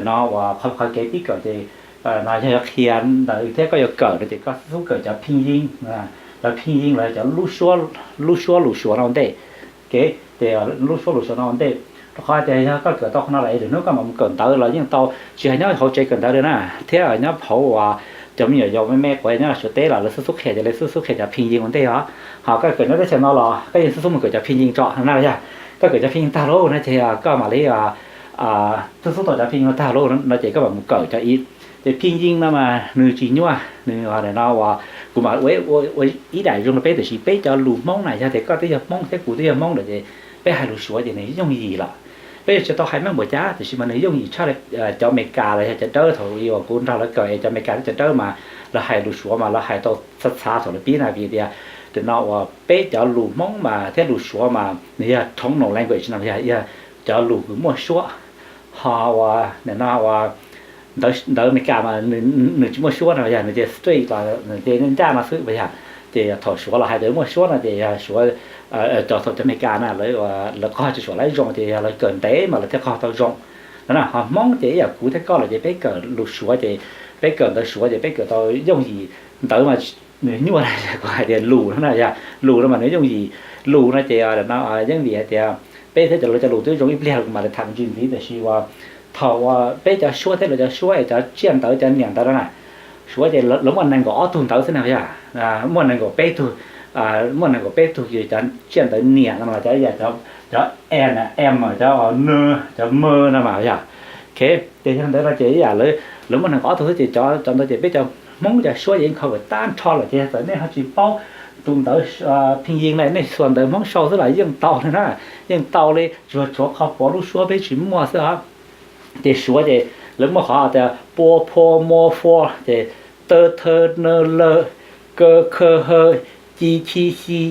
no uas qhov, qhov kev pib kawm ces no yog yuav qhia ntawv thiab koj yuav kawm no ces koj xub kawm cov phin yin, lawv phin yin los cov lub suab, lub suab lus suav no ua ntej. Ces lub suab lus suav no ua ntej, rau qhov tias yog koj kawm tau qhov no lawm es lwm hnub koj mam mus kawm ntawv los yeej tau, tsis hais nyob hauv tsev kawm ntawv li na, thiab nyob hauv uas cov me nyuam yaus me me quav nyob Suav teb los lawv xub xub qhia ces lawv xub xub qhia cov phin yin ua ntej os. Ho koj kawm nyob teb chaws no los koj yeej xub xub mus kawm cov phin yin tso no na. Yog koj kawm cov phin yin tag lauj no ces koj mam li xub xub tau cov phin yin tag lauj no ces koj mam mus kawm cov ib. Ces phin yin no mas nws tsis nyuaj, nws no uas kuv mam ua ib daim zoo rau peb tiam sis peb cov lus Hmoob na yog tias koj twb yog Hmoob thiab kuv twb yog Hmoob lawm ces peb hais lus suav ces nws yooj yim lawm. Peb yuav tsis tau hais meej npaum cas tiam sis mas nws yooj yim tshaj li cov Amelikas los yog cov dawb thaum uas kuv nrog lawv kawm es cov Amelikas thiab cov dawb mas lawv hais lus suav mas lawv hais tau txhav txhav thaum lawv pib na vim tias no uas peb cov lus Hmoob mas thiab lus suav mas nws yog tonal language no yog, yog cov lus kws muaj suab. Ho uas no uas ntawv Amelikas mas nws tsis muaj suab no yog nws ces straight los nws ces ncaj no xwb yog. Ces thaum suav los hais tias muaj suab no ces yog suav, cov thaum cov Amelikas na lawv qog tsis suav laib zoo ces yog lawv kawm ntev mas lawv thiaj qog tau zoo no na. Ho Hmoob ces ib yam kuv thiab koj lawm ces peb kawm lus suav ces peb kawm ntawv suav ces peb kawm tau yooj yim. Ntawv mas nws nyuaj na, kuv hais tias lus no na yog lus no mas nws yooj yim. Lus no ces no yeej vim hais tias peb thiab cov lus, cov lus twb zoo ib pliag los kuv mam li tham me ntsis ntxiv tiam sis uas thaum uas peb cov suab thiab lawv cov suab es cov tsiaj ntawv cov niam ntawv no na, suav ces lawv muaj nees nkaum ob tug ntawv xwb na yog, muaj nees nkaum peb tug, muaj nees nkaum peb tug cov tsiaj ntawv niam no mas cov ib yam cov e, m, cov n, cov m no mas yog. Ces yog ntawd no ces ib yam lawv muaj nees nkaum ob tug xwb ces cov ntawd ces peb cov Hmoob cov suab ces yeej cover tag nrho lawm ces yog txawm nej ho tsis paub tus ntawv phin yin na, nej xuas ntawv Hmoob sau xwb los yeej tau li na, yeej tau li, tsuas tshuav qhov pov lub suab peb tsis muaj xwb os. Ces suav ces lawv muaj qhov tias pua phua mo fo, ces tawg thawg nawg lawg, kaw khaw haw, ci khi xi,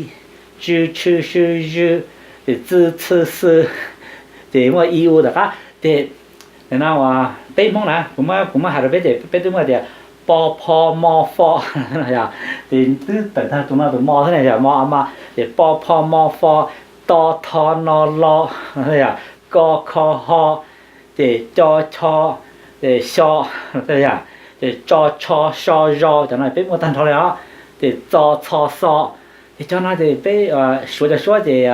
tsw tshw sw zw, ces txw txhw xw, ces muaj i u tom qab. Ces no peb Hmoob na, kuv, kuv muab hais rau peb ces peb twb muaj tias po pho mo fo, ces twb tawm tag tus no tus mo xwb na yog mo a ma, ces po pho mo fo, to tho no lo, yog ko kho ho, ces co cho, ces xyo, yog, ces tso tsho so zo, cov no peb muaj tag nrho li os. Ces txo txho xo, ces cov no ces peb suav cov suab ces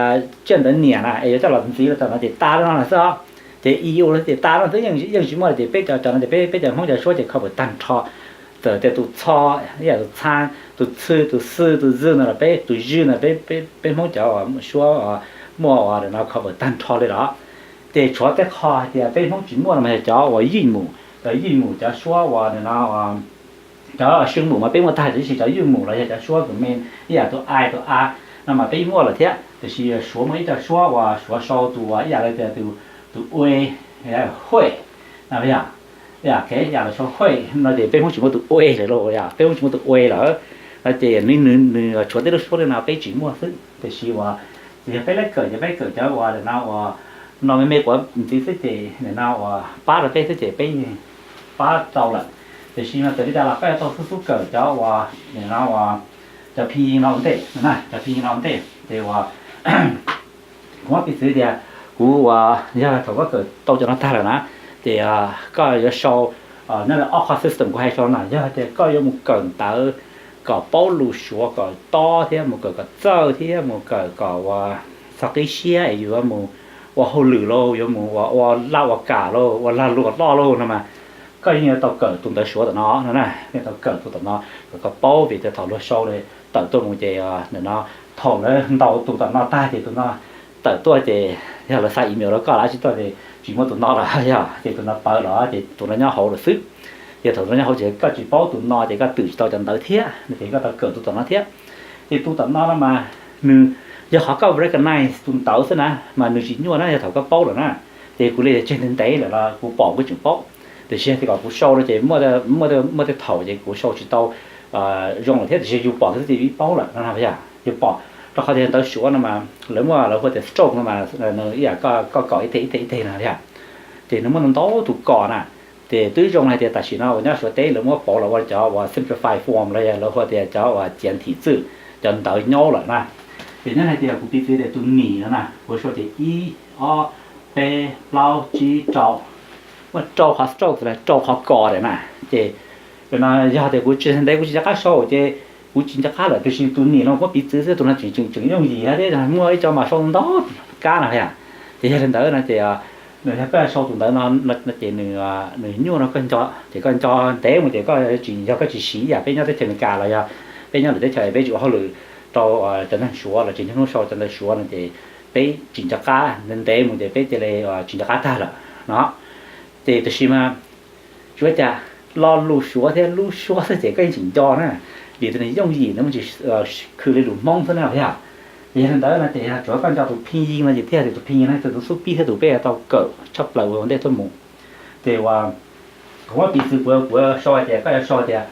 tsiaj ntawv niam na es yuav coj los ntxiv rau tom no ces ta rau no xwb os. Ces i u ces ta rau xwb, yeej tsis muaj li. Ces peb cov, cov no ces peb, peb cov Hmoob cov suab ces cover tag nrho. Txawm tias tus txho, ib yam tus txha, tus txhw, tus xw, tus zwj no los peb, tus zwj no peb, peb Hmoob cov uas suab muaj uas no cover tag nrho li los, ces tshuav tej qho hais tias peb Hmoob tsis muaj no mas yog cov uas yij mus, yij mus cov suab uas no, cov sw mus mas peb muaj tag, tiam sis cov yij mus los yog cov suab tus me, ib yam tus i tus a no mas peb muaj lawm thiab, tiam sis Suav muaj ib co suab uas Suav sau tus uas ib yam li tias tus ue, huj no, yam, yam lawv sau huj no ces peb Hmoob tsis muaj tus ue lawm lauj, yog peb Hmoob tsis muaj tus ue lawm no ces nws, nws tshuav tej lub suab li no peb tsis muaj xwb, tiam sis uas yog peb lab kawm ces peb kawm cov uas no uas no me me quav ntxiv xwb ces no uas pab rau peb xwb ces peb yeej pab tau lawm. Tiam sis mas txawm li cas los koj yuav tau xub xub kawm cov uas no uas cov phi no ua ntej, cov phi no ua ntej ces uas kuv muab piv txwv tias kuv uas yog thaum koj kawm tau cov no tag lawm na, ces koj yuav sau, nyob li ob qho system kuv hais sau na, yog tias koj yuav mus kawm ntawv kom paub lus Suav kom tob thiab mus kawm kom txawj thiab mus kawm kom uas txog qib siab es yuav mus ua hauj lwm los yuav mus ua, ua laj ua kam los ua lag luam loj los no mas koj yeej yuav tau kawm tus ntawv Suav tom no no na, yeej tau kawm tus tom no kom koj paub vim tias thaum luag sau li tawm tuaj mus ces no thaum lawv ntaus tus tom no tag ces tus no tawm tuaj ces yog lawv xa email rau koj los tsis tuaj ces tsis muaj tus no lawm, yog ces tus no pawv los ces tus no nyob hauv lawm xwb. Ces thaum tus no nyob hauv ces koj tsis paub tus no ces koj twm tsis tau cov ntawv thiab no ces koj tau kawm tus tom no thiab. Ces tus tom no no mas nws yog qhov koj recognize tus ntawv xwb na mas nws tsis nyuaj na yog thaum koj paub lawm na. Ces kuv li tseg ntev ntev lawm los kuv pom kuv tseem paub, tiam sis tias kom kuv sau no ces muaj, muaj tej thaum ces kuv sau tsis tau zoo lawm thiab, tiam sis yus pom xwb ces yus paub lawm no yog yus pom, rau qhov tias ntawv Suav no mas lawv muaj lawv hu tias stroke no mas ib yam koj kom ib teg ib teg ib teg no yog, ces nws muaj ntau tus kom na. Ces twb zoo hais tias tam sim no uas nyob Suav teb lawv muab pauv los ua cov uas simplified form los yog lawv hu tias cov uas ciav thim txwj, cov ntawv nyob lawm na. Ces nyob hais tias kuv piv txwv tias tus nim no na kuv sau tias ib, ob, peb, plaub, tsib, rau, muaj rau qhov stroke los rau qhov kom lawm na. Ces no yog tias kuv tsis ntev kuv tsis nco qab sau ces kuv tsis nco qab lawm, tiam sis tus nim no kuv piv txwv xwb tus no tseem, tseem, tseem yooj yim thiab, muaj ib co mas sau ntau kab no yom. Ces yog li ntawd no ces nws yog koj sau tus ntawv no ces nws nyuaj no koj nco, ces koj nco ntev mus ces koj tsis, yog koj tsis siv ib yam peb nyob teb chaws Amelikas los yog peb nyob lwm teb chaws peb tsis ua hauj lwm rau cov neeg Suav los tsis niaj hnub sau cov ntawv Suav no ces peb tsis nco qab, ntev ntev mus ces peb cia li tsis nco qab tag lawm no. Ces tiam sis mas tsuav cas lo lus Suav thiab lub Suav xwb ces koj yeej tseem nco na, vim tias nws yooj yim, nws muaj tsis khwv li lus Hmoob xwb na yog. Yog li ntawd no ces yog tsuav koj nco tus phin yin no ces thiaj tias tus phin yin no yog tus xub pib thiab tus peb tau kawm tshaj plaws ua ntej tuaj mus. Ces uas kuv muab piv txwv kuv, kuv sau hais tias koj yuav sau tias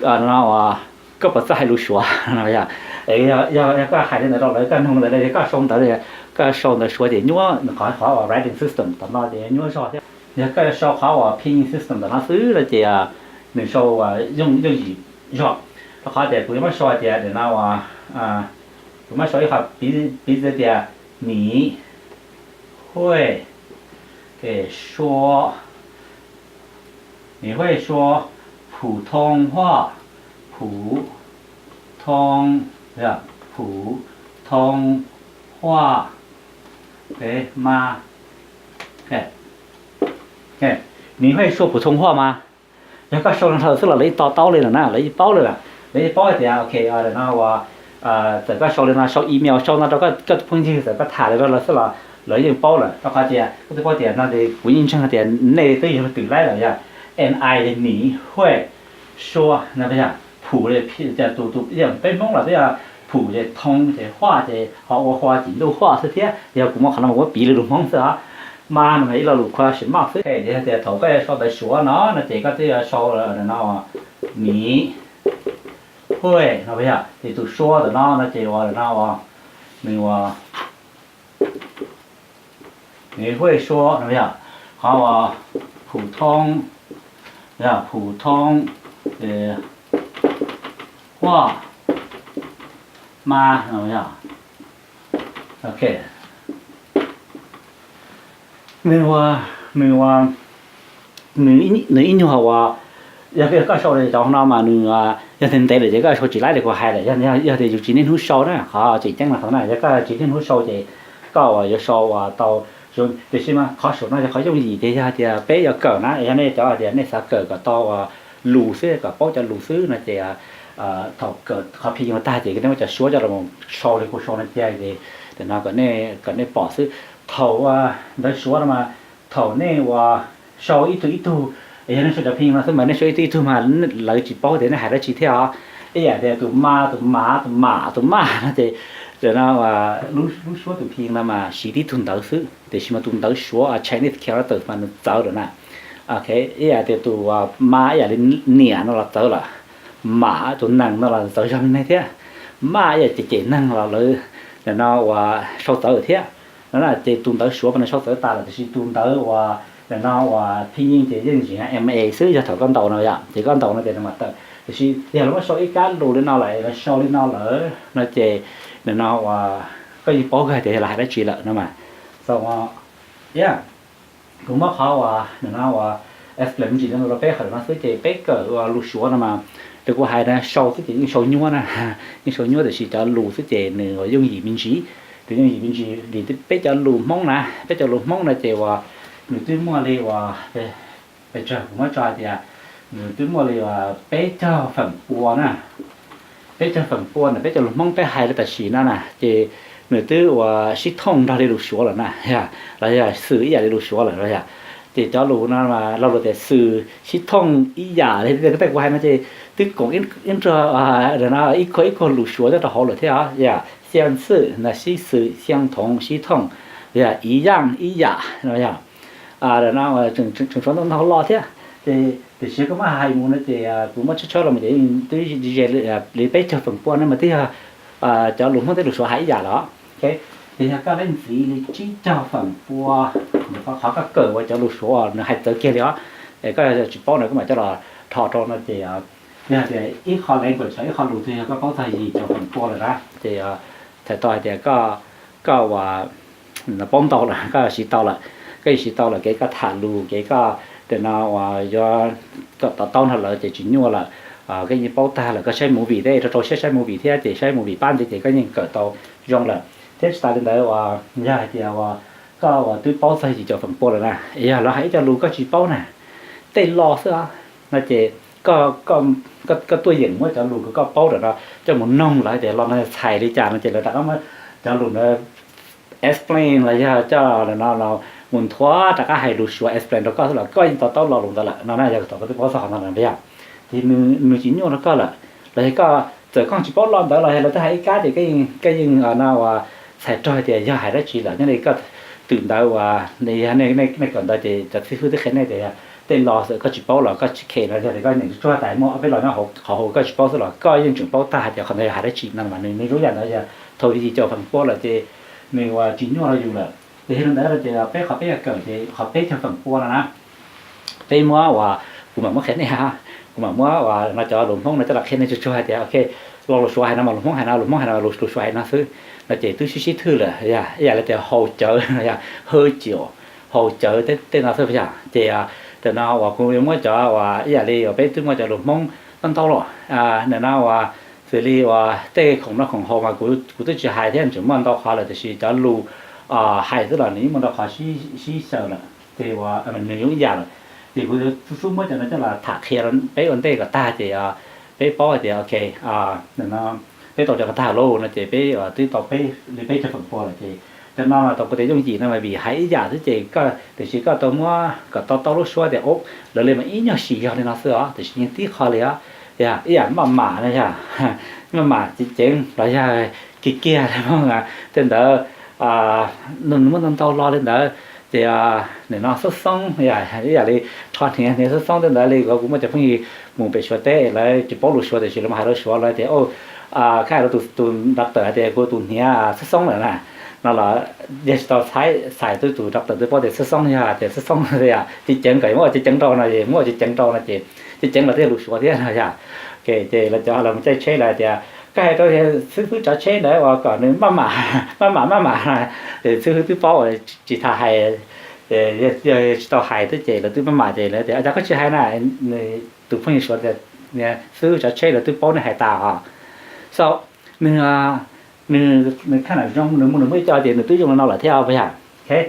no uas koj puas txawj hais lus Suav no yog. Yog, yog koj hais li ntawd rau lawv, koj nug ntawd, koj sau ntawv, koj sau ntawv Suav ces nyuaj, qhov, qhov uas writing system tom no ces nyuaj zog thiab. Yog koj yuav sau qhov uas phin yin system tom no xwb no ces nws sau yooj, yooj yim zog. Rau qhov tias kuv yuav muab sau hais tias no uas kuv muab sau ib qho piv txwv tias nim huaj suav, nim huaj suav 普通话, 普通, 普通话, ma, nim huaj suav 普通话 ma. Yog koj sau li no xwb los lawv yeej to taub li lawm na, lawv yeej paub li lawm, lawv yeej paub tias ok, no uas txawm koj sau li no, sau email sau no rau koj tus phooj ywg, txawm koj tham li rau lawv xwb los lawv yeej paub lawm. Rau qhov tias koj twb paub tias no kuv yeej ntseeg tias nej twb yog leej twg laib lawm yog, ni huaj suav no yog, phu li, tus, tus peb Hmoob los twb yog phu ces thoo ces huaj ces ho ua hua ces ntuj huaj xwb thiab. Yog kuv muab qhov no mus muab piv li lus Hmoob xwb os. Ma no mas ib lo lus question mark xwb. Ces yog tias thaum koj yuav sau ntawv Suav no no ces koj twb yuav sau no, nim huaj no yog, ces tus suav ntawm no no ces ua no ua, nws ua, nim huaj suav no yog, qhov ua, 普通, 普通, huaj, ma no yog. Ok. Nws ua, nws ua, nws ib nyuag uas, yog koj sau li cov no mas nws yog ntev ntev lawm ces koj sau tsis laib li kuv hais lawm. Yog, yog tias yus tsis niaj hnub sau na, qhov tseem ceeb na qhov na, yog koj tsis niaj hnub sau ces koj uas yuav sau uas tau zoo. Tiam sis mas qhov saum no yog qhov yooj yim ces yog tias peb yuav kawm na, yog nej cov tias nej xav kawm kom tau uas lus xwb, kom paub cov lus xwb no ces thaum kawm qhov phi yees tag ces nej muab cov suab coj los sau li kuv sau no cia ces no kom nej pom xwb. Thaum ntawv suav no mas thaum nej uas sau ib tug ib tug, yog nej sau cov phi yees no xwb mas nej sau ib tug ib tug mas lawv tsis paub tias nej hais dab tsi thiab os. Ib yam tias tus ma, tus mav, tus mam, tus maj no ces no lub suab tus phi yees no mas siv tib tug ntawv xwb, tiam sis mas tus ntawv suav Chinese characters mas nws txawv lawm na. Ib yam tias tus ma ib yam li niam no los txawv lawm, mam tus nees no los txawv zog li nej thiab, maj ib yam cem cem neeg los lawv no uas sau txawv thiab. No ces tus ntawv suav mas nws sau txawv tas lawm, tiam sis tus ntawv uas no uas phi yees ces yeej tsis ma xwb, yog thaum koj ntaus no yom, ces koj ntaus no ces nws mam tawm. Tiam sis yog lawv muab sau ib kab lus li no lawm, lawv sau li no lawm no ces no uas koj yeej paub kawg tias yog lawv hais dab tsi lawm no mas. Kuv muab qhov uas no uas explain me ntsis rau peb qhov no xwb ces peb kawm ua lus suav no mas, li kuv hais na, sau xwb ces yeej sau nyuaj na, yeej sau nyuaj, tiam sis cov lus xwb ces nws yooj yim me ntsis. Nws yooj yim me ntsis vim peb cov lus Hmoob na, peb cov lus Hmoob no ces uas nws twb muaj li uas, pes tsawg kuv muab tso hais tias nws twb muaj li uas peb caug feem pua na. Peb caug feem pua na, peb cov lus Hmoob peb hais li tam sim no na ces nws twb uas sib thooj nrog li lus suav lawm na, los yog xwm ib yam li lus suav lawm los yog. Ces cov lus no mas lo lus tias xwm sib thooj ib yam li tej kuv hais no ces twb koom ib nrog no ib kuag ib kuag lus suav nyob rau hauv lawm thiab os, yog xiang xwm no sib xwm, xiang thoov sib thooj, yog ib yam ib yam no yog no tseem tshuav ntau ntau lo thiab. Ces tiam sis koj muab hais mus no ces kuv muab tshawb tshawb los ces twb ze li peb caug feem pua no mas twb yog cov lus Hmoob thiab lus suav hais ib yam los. Ces yog koj leej ntxiv li tsib caug feem pua, qhov koj kawm ua cov lus suav nws hais txawv kiag li os, es koj tsis paub no koj mam coj los rho rau no ces yog tias ib qho language los ib qho lus twg yog koj paub txog yim caum feem pua lawm na ces txhais tau hais tias koj uas paub ntau lawm, koj siv tau lawm, koj yeej siv tau lawm kev koj tham lus, kev koj no uas yuav kom to taub nrog lawv ces tsis nyuaj lawm. Koj yeej paub tag lawm, koj saib movie thiab, rau rau siab saib movie thiab ces saib movie pab ntxiv ces koj yeej kawm tau zoo lawm. Thiab tsis tas li ntawd uas yog hais tias uas koj uas twb paub txog yim caum feem pua lawm na, yog lawv hais ib co lus koj tsis paub na, tej lo xwb os, no ces koj tuaj yeem muab cov lus koj paub ntawm no coj mus noog lawv tias lo no txhais li cas no ces lawv rov qab muab cov lus ntawd explain los yog coj no mus nthuav rov qab hais lus suav explain rau koj xwb los koj yeej to taub lo lus ntawd lawm no na, yog thaum koj twb paub txog qhov ntawd lawm yog. Ces nws tsis nyuaj rau koj lawm, los yog koj txawm koj tsis paub lo ntawd los yog lawv twb hais ib kab ces koj yeej no uas txhais raug hais tias yog hais dab tsi lawm, nyob li koj twm ntawd uas nej kawm ntawd ces cov xib fwb twb qhia nej tias tej lo xwm koj tsis paub los koj tsis khe no, yog li koj niam tsuag tas muaj ob peb lo nyob qhov hauv koj tsis paub xwb los koj yeej tseem paub tag hais tias qhov ntawd yog hais dab tsi no mas nws zoo yam ntawd yog thaum yim caum feem pua lawm ces nws uas tsis nyuaj rau yus lawm. Ces yog li ntawd no ces peb qhov peb yuav kawm ces qhov peb caug feem pua no na, peb muab uas kuv mam muab qhia nej, kuv mam muab uas no cov lus Hmoob no coj los qhia nej tsuag tsuag hais tias ok, lo lus suav hais no mas lus Hmoob hais no, lus Hmoob hais no, lus suav hais no xwb, no ces twb sib sib thwj lawm yog ib yam li tias haus cawv no yog hwj ciam, haus cawv tej no xwb yog. Ces tam no uas kuv yuav muab cov uas ib yam li uas peb twb muaj cov lus Hmoob ntau ntau los, nim no uas xws li uas tej khoom noj khoom haus mas kuv twb tsis hais thiab, tseem muaj ntau qhov lawm, tiam sis cov lus hais xwb los nws yeej muaj ntau qhov sib xyaw lawm, ces uas nws zoo ib yam lawm. Ces kuv xub muab cov no coj los tham qhia peb ua ntej kom tag ces peb paub hais tias ok, peb tau cov ko tag lauj no ces peb twb tau peb li peb caug feem pua lawm ces cov no tau kuv tias yooj yim no mas vim hais ib yam xwb ces koj tiam sis koj tau muab kom tau tau lub suab tias lawv li mas ib nyuag sim yog li no xwb os, tiam sis yeej tib qho li os. Yog ib yam maj mam no yog maj mam ceev ceev los yog kiag kiag li tej ntawd, nws muaj ntau ntau lo li ntawd. Ces nim no xoob xoob yog ib yam li rho hniav hniav xoob xoob tej ntawd li kuv muaj cov phooj ywg mus pem Suav teb lawv tsis paub lus Suav tiam sis lawv mus hais lus Suav lawv tias, khab hais rau tus doctor hais tias kuv tus hniav xoob xoob lawm na, no los yog tsis tau txhais, txhais twb tus doctor twb paub tias xoob xoob yog tias xoob xoob, ceev ceev kom muab ua ceev ceev rau no es muab ua ceev ceev rau no ces ceev ceev los thiaj lus Suav thiab no yog. Ces lawv cov lawv mus caij tsheb lawv tias koj hais rau xib fwb tsav tsheb ntawd uas kom nws maj mam maj mam maj mam, xib fwb twb paub tsis tas hais, yog tsis tau hais twb ces lawv twb maj mam ces lawv tias cas koj tsis hais na, tus phooj ywg Suav tias xib fwb tsav tsheb lawv twb paub nej hais tas os. So nws nws khab nam zoo nws mus nws muaj ib co ces nws twb zoo li no lawm thiab puas yog? Ces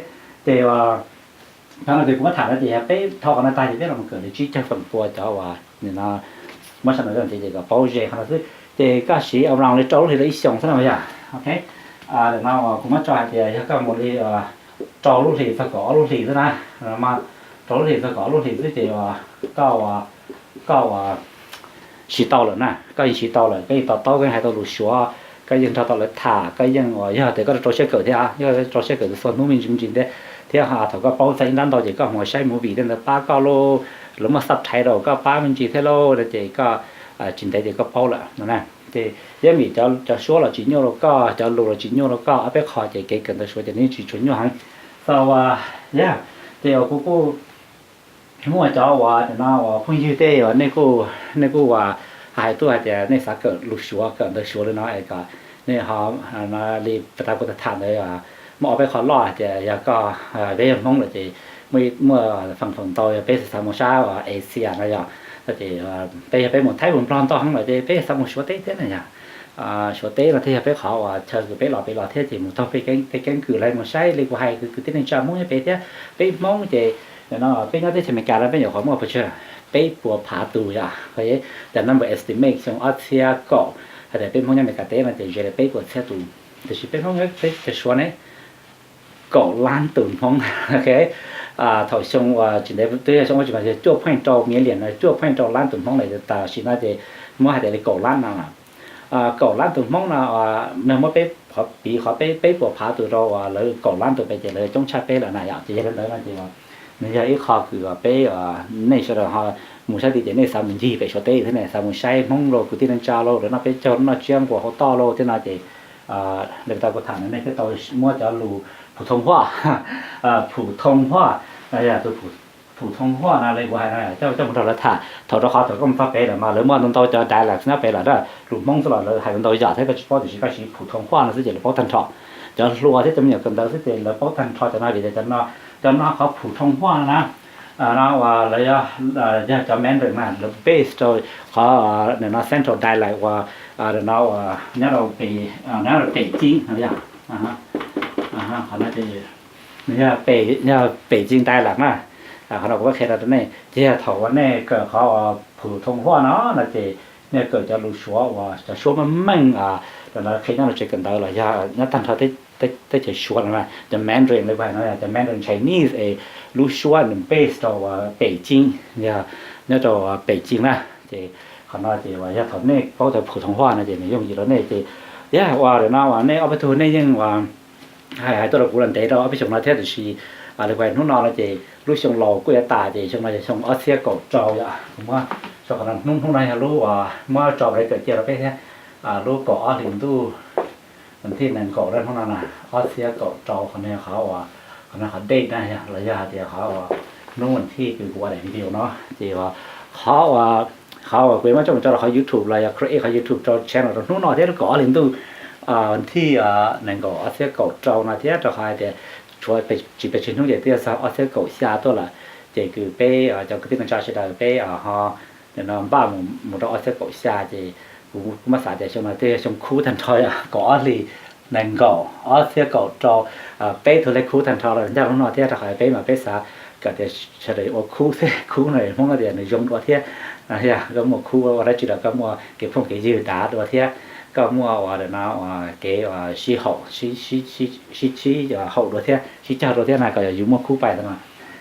qhov no ces kuv muab tham no ces yog peb thaum qhov no tag ces peb los kawm li tsib caug feem pua cov uas Nim no muab sab ntawd ces kom paub ze qhov no xwb. Ces koj siv around li rau lub hlis rau ib xyoos xwb no yog. Ok, ntawm no kuv muab tso hais tias yog koj mus li rau lub hlis txog kaum ob lub hlis xwb na, rau lub hlis txog kaum ob lub hlis xwb ces koj, koj siv tau lawm na, koj yeej siv tau lawm, koj yeej to taub, koj yeej hais tau lus Suav, koj yeej nrog tau lawv tham, koj yeej uas yog tias koj rau siab kawm thiab, yog rau siab kawm tus txhua hnub me ntsis me ntsis thiab, thiab thaum koj paub txog ib ntab ntau ces koj mus saib movie tej ntawd pab koj lauj, lawv muaj subtitle koj pab me ntsis thiab lauj no ces koj tsis ntev ces koj paub lawm no na. Ces yeej vim cov suab los tsis nyuaj rau koj, cov lus los tsis nyuaj rau koj, ob peb qho ces kev kawm ntawv Suav ces nws yeej tsis tshua nyuaj heev. So yeah, ces uas kuv kuj muaj cov uas nim no uas phooj ywg tej uas nej kuj, nej kuj uas hais tuaj hais tias nej xav kawm lus Suav, kawm ntawv Suav li no es kom nej ho li pas tas kuv tham ntawd muaj ob peb qho loj hais tias yog koj, peb yog Hmoob lawm ces muaj, muaj feem feem ntau yog peb xav mus sab uas Asia no yog, ces peb yog peb mus Thaib mus Nplog ntau heev lawm ces peb xav mus Suav teb thiab na yog. Suav teb no thiaj yog peb qhov uas chaw kws peb los pem los thiab ces mus taug peb keeb kwm lawv mus saib li kuv hais kwv tij neej tsa Hmoob nyob pem thiab. Peb Hmoob ces no peb nyob teb chaws Amelikas no peb nyuam qhuav muaj pes tsawg, peb puas phav tus yom, cov number estimate xyoo ob txhiab kaum hais tias peb Hmoob nyob Amelikas teb no ces ze li peb puas txhiab tus, tiam sis peb Hmoob nyob teb chaws Suav ne kaum lab tus Hmoob. Ok, thaum xyoo uas tsis ntev twb yog xyoo ob tsis mas yog cuaj pheej rau million no, cuaj pheej rau lab tus Hmoob lawm, tam sim no ces muab hais tias li kaum lab no, kaum lab tus Hmoob no, nws muab peb qhov piv qhov peb, peb puas phav tus rau uas lawv kaum lab tus pem ces lawv coob tshaj peb lawm na yom. Ces yog li ntawd no ces nws yog ib qho kws peb, nej sawv daws ho mus sab tid ces nej xav mus ncig pem Suav teb thiab nej xav mus saib Hmoob lauj, kwv tij neej tsa lauj, lawv noj peb caug noj tsiab nquas hauv toj lauj thiab no ces li tau kuv tham no nej thiaj tau muab cov lus phum thoo huaj, phum thoo huaj, tus phum thoo huaj no li kuv hais no coj mus nrog lawv tham. Thaum rau qhov thaum koj mus txog pem lawm mas lawv muaj ntau ntau cov dialect nyob pem lawm, lus Hmoob xwb los lawv hais ntau yam thiab koj tsis paub tiam sis koj siv phum thoo huaj no xwb ces lawv paub tag nrho. Cov hluas thiab cov me nyuam kawm ntawv xwb ces lawv paub tag nrho cov no vim tias cov no, cov no qhov phum thoo huaj no na, no uas lawv yog cov Mandarin mas lawv base rau qhov no central dialect uas no uas nyob rau pem, nyob rau pem Cing no yog, qhov no ces nws yog pem, yog pem Cing dialect na. Qhov no kuv muab qhia rau nej ces yog thaum uas nej kawm qhov uas phum thoo huaj no no ces nej kawm cov lus Suav uas cov Suav meej meej, qhia nyob rau tsev kawm ntawv los yog nyob tag nrho teb chaws Suav no, cov Mandarin li kuv hais no, cov Mandarin Chinese es lub Suav nws base rau uas pem Cing, yog nyob rau pem Cing na. Ces qhov no ces uas yog thaum nej paub cov phum thoo huaj no ces nws yooj yim rau nej ces yog uas no uas nej ob peb tug nej yeej uas hais, hais tuaj rau kuv los ntev rau ob peb xyoos no thiab tiam sis li kuv hais hnub no no ces lub xyoo laus kuj yuav tas ces xyoo no yog xyoo ob txhiab kaum rau yom. Kuv muab sau qhov no, hnub, hnub no yog lub uas muab tso pem kawm cia rau peb thiab, lub kaum ob hlis ntuj, thij nees nkaum hnub no na, ob txhiab kaum rau, qhov no qhov uas, qhov no qhov date na los yog hais tias qhov uas hnub thij kws kuv ua daim video no ces qhov uas, qhov uas kuv yuav muab coj mus tso rau qhov YouTube los yog create qhov YouTube rau channel rau hnub no thiab lub kaum ob hlis ntuj thij nees nkaum ob txhiab kaum rau no thiab rau qhov hais tias tshuav tsis pes tsawg hnub ces twb yog txog ob txhiab kaum xya tuaj lawm. Ces kws peb cov kwv tij neej tsa sawv daws peb ho no npaj mus rau ob txhiab kaum xya ces kuv, kuv muab xav tias xyoo no twb yog xyoo khub tag nrho, kaum ob hlis nees nkaum ob txhiab kaum rau, peb tug lej khub tag nrho los ncaj lub no thiab rau qhov peb mas peb xav kom tias sawv daws ua khub xwb, khub no Hmoob tias nws zoo dua thiab. Yog koj muaj khub ua dab tsi los koj muaj kev phooj kev ywg dav dua thiab, koj muaj uas no kev sib haum, sib, sib haum dua thiab sib cog dua thiab na, kom yus muaj khub pais no.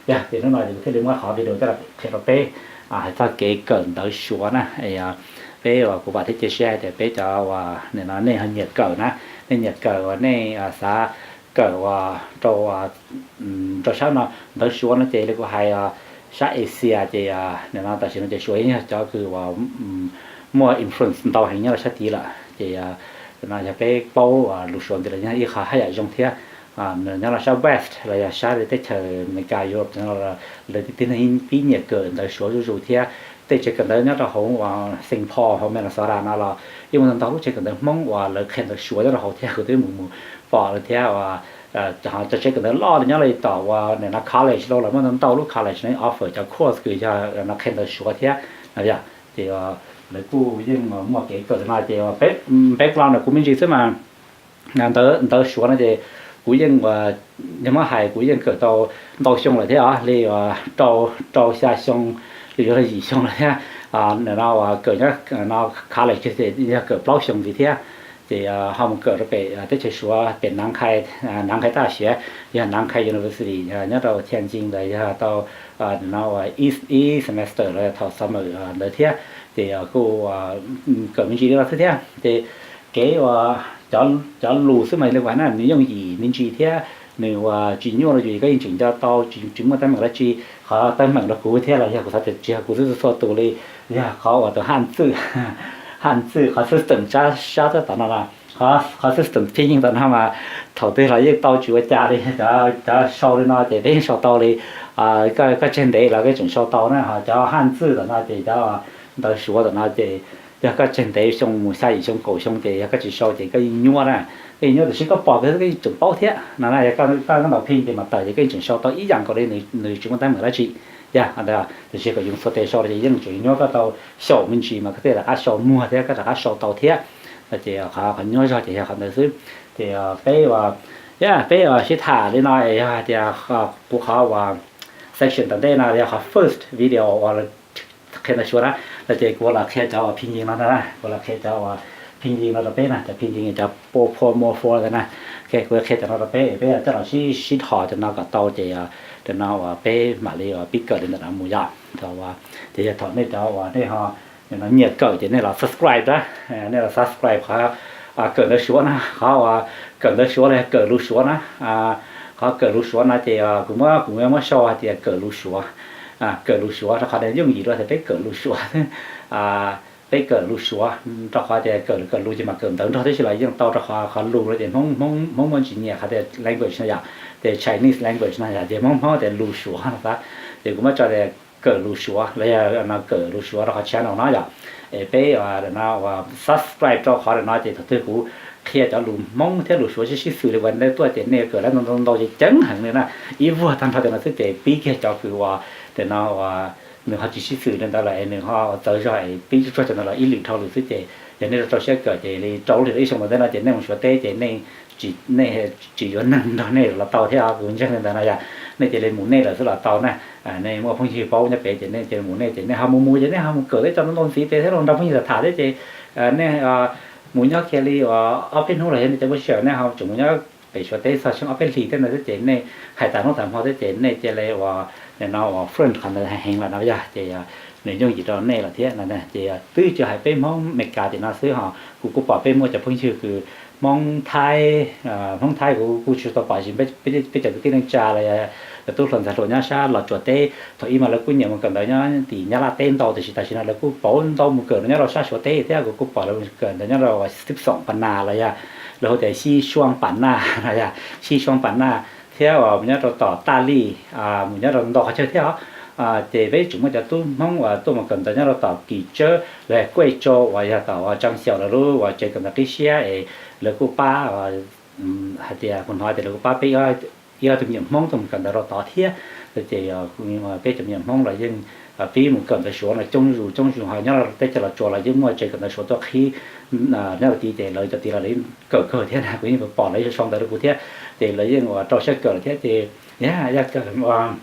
Yog ces hnub no yus thiaj li muab qhov video coj los qhia rau peb hais txog kev kawm ntawv Suav na. Peb uas kuv vam thiab cia siab hais tias peb cov uas nim no nej ho nyiam kawm na, nej nyiam kawm uas nej xav kawm uas rau, rau sab no ntawv Suav no ces li kuv hais sab Asia ces nim no tam sim no ces Suav yeej yog cov kws uas muaj influence ntau heev nyob rau sab tid lawm ces no yog peb paub lus Suav ntxiv los yog ib qho haj yam zoo thiab. Nyob rau sab West los yog sab teb chaws Amelikas, Europe no lawv tib neeg pib nyiam kawm ntawv Suav zuj zus thiab. Tej tsev kawm ntawv nyob rau hauv Saint Paul hauv Minnesota no los yeej muaj ntau lub tsev kawm ntawv Hmoob uas lawv qhia ntawv Suav nyob rau hauv thiab, kuv twb mus, mus pom lawm thiab. Cov tsev kawm ntawv loj nyob li tom uas nim no college los muaj ntau lub college no offer cov course kws yog no qhia ntawv Suav thiab no yog. Ces lawv kuj yeej muaj kev kawm no ces peb, background no kuv me ntsis xwb mas ntawv, ntawv Suav no ces kuv yeej, yog muab hais kuv yeej kawm tau ntau xyoo lawm thiab os, li rau, rau xya xyoo, li yuav luag yim xyoo lawm thiab. no uas kawm nyob no college ces yog kawm plaub xyoo ntxiv thiab. Ces ho mus kawm rau pem teb chaws Suav pem Nang Khai, Nang Khai Tag Siav, yog Nang Khai University nyob rau Tianjin ntawd yog tau no uas ib semester los thaum summer ntawd thiab. Ces kuj kawm me ntsis li no xwb thiab. Ces kev uas cov lus xwb mas li uas na nws yooj yim me ntsis thiab nws uas tsis nyuaj los yus koj yeej tseem nco tau, tsis muaj teeb meem dab tsi. Qhov teeb meem rau kuv thiab los yog kuv xav tias tsis yog kuv xwb, txhua tus li, yog qhov uas tus haj txwj, haj txwj qhov system sab sab tom no, qhov system pheej yeej tom no mas thaum twg los yeej tau tsis ua cas li. Cov sau li no ces peb yeej sau tau li, koj tseg ntev los koj tseem sau tau na. Ho cov haj txwj tom no ces cov ntawv Suav tom no ces yog koj tseg ntev xyoo mus xya yim xyoo kaum xyoo ces yog koj tsis sau ces koj yeej nyuaj na. Koj yeej nyuaj tiam sis koj pom koj yeej tseem paub thiab no na. Yog koj ntaus pheej ces mas tawm ces koj yeej tseem sau tau ib yam nkaus li, nws tsis muaj teeb meem dab tsi. Yog ntawd tiam sis kom yus txhua tes sau ces yeej tseem nyuaj, koj tau xyaum me ntsis mas koj thiaj rov qab sau muag thiab koj rov qab sau tau thiab. Ces qhov nyuaj zog ces yog qhov ntawd xwb. Ces peb uas, yog peb uas sib tham li no es yog tias kuv qhov uas section tom ntej no yog qhov first video uas qhia ntawv Suav na, no ces kuv los qhia cov uas pheej yeej no na, kuv los qhia cov uas pheej yeej no rau peb na, cov pheej yeej cov po po mo fo ntawd na. Kuv qhia cov no rau peb, peb coj los sib sib dhos cov no kom tau ces cov no uas peb mam li uas pib kawm li ntawm no mus yom. Ces yog thaum nej cov uas nej ho nyiam kawm ces nej los subscribe na, nej los subscribe qhov kawm ntawv Suav na, qhov uas kawm ntawv Suav los yog kawm lus Suav na. Qhov kawm lus Suav no ces kuv muab, kuv muab sau hais tias kawm lus Suav, kawm lus Suav rau qhov yooj yim dua tias peb kawm lus Suav, peb kawm lus Suav rau qhov tias kawm, kawm lus ces mas kawm ntawv nrog tib si los yeej tau rau qhov, qhov lus no ces Hmoob, Hmoob muaj ntsis nyiam qhov tias language no yom, ces Chinese language no yom, ces Hmoob, Hmoob tias lus Suav no xav. Ces kuv muab tso tias kawm lus Suav los yog no kawm lus Suav rau qhov channel no yom. Es peb no uas subscribe rau qhov no ces thaum twg kuv qhia cov lus Hmoob thiab lus Suav sib sib xws li uas nej tuaj ces nej kawm lab ntau ntau ces ceev heev li na. Ib vuag tag nrho tias no xwb ces pib kiag cov kws uas tias no uas nws ho tsis sib xws li ntawd lawm es nws ho txawv zog es pib tsuag tsuag cov ntawd los ib lwm dhau lwm xwb ces yog nej rau siab kawm ces li rau lub hlis ib xyoo ntawd ntej no ces nej mus Suav teb ces nej, nej tsis yuav neeg nrog nej los tau thiab, kuv ntseeg li ntawd no yom. Nej cia li mus nej lawm xwb los tau na. Nej muaj phooj ywg paub nyob pem ces nej cia li mus nej ces nej ho mus mus ces nej ho mus kawm teb cov ntau ntxiv pem thiab los nrog phooj ywg tham tham thiab ces nej mus nyob kiag li ob peb hnub los yog nej cov phooj ywg nej ho tseem mus nyob pem Suav teb txog tsheej ob peb hlis thiab ntawd thiab ces nej hais tas hnub tas hmo thiab ces nej cia li uas no uas friend qhov ntawd heev lawm no yog ces nws yooj yim rau nej lawm thiab no. Ces twb tsis hais peb Hmoob Amelikas tim no xwb ho kuv kuj pom peb muaj cov phooj ywg kws Hmoob Thaib, Hmoob Thaib kuv kuj tsis tau pom tsis, peb cov kwv tij neej tsa los yog cov tub hluas ntxhais hluas nyob sab Los Tsuas teb thaum ib mas lawv kuj nyiam mus kawm ntawv nyob tim Nyab Laj teb ntau tiam sis tam sim no lawv kuj pauv ntau mus kawm nyob rau sab Suav teb thiab kuv kuj pom lawv mus kawm ntawv nyob rau Xib Xoom Pas Nas los yog lawv hu tias Xib Suab Pas Nas los yog Xib Suab Pas Nas thiab uas mus nyob rau tom Taj Lij, mus nyob rau ntau qhov chaw thiab os. Ces peb tseem muaj cov tub Hmoob uas tuaj mus kawm ntawv nyob rau tom Kis Tsawb los yog Kuaj Tsau uas yog tom uas Tsab Xyaum lawv lub uas tsev kawm ntawv qib siab es lawv kuj pab hais tias kuv hnov tias lawv kuj pab peb ib ob tug me nyuam Hmoob tuaj mus kawm ntawv rau tod thiab. Ces peb cov me nyuam Hmoob los yeej pib mus kawm ntawv Suav no coob zus coob zus ho nyob teb chaws Los Tsuas los yeej muaj tsev kawm ntawv Suav tuaj qhib nyob rau tid ces lawv cov tid los lawv kawm kawg thiab na, kuv yeej pom lawv sau ntawv rau kuv thiab. Ces lawv yeej uas rau siab kawm lawm thiab ces yog kawm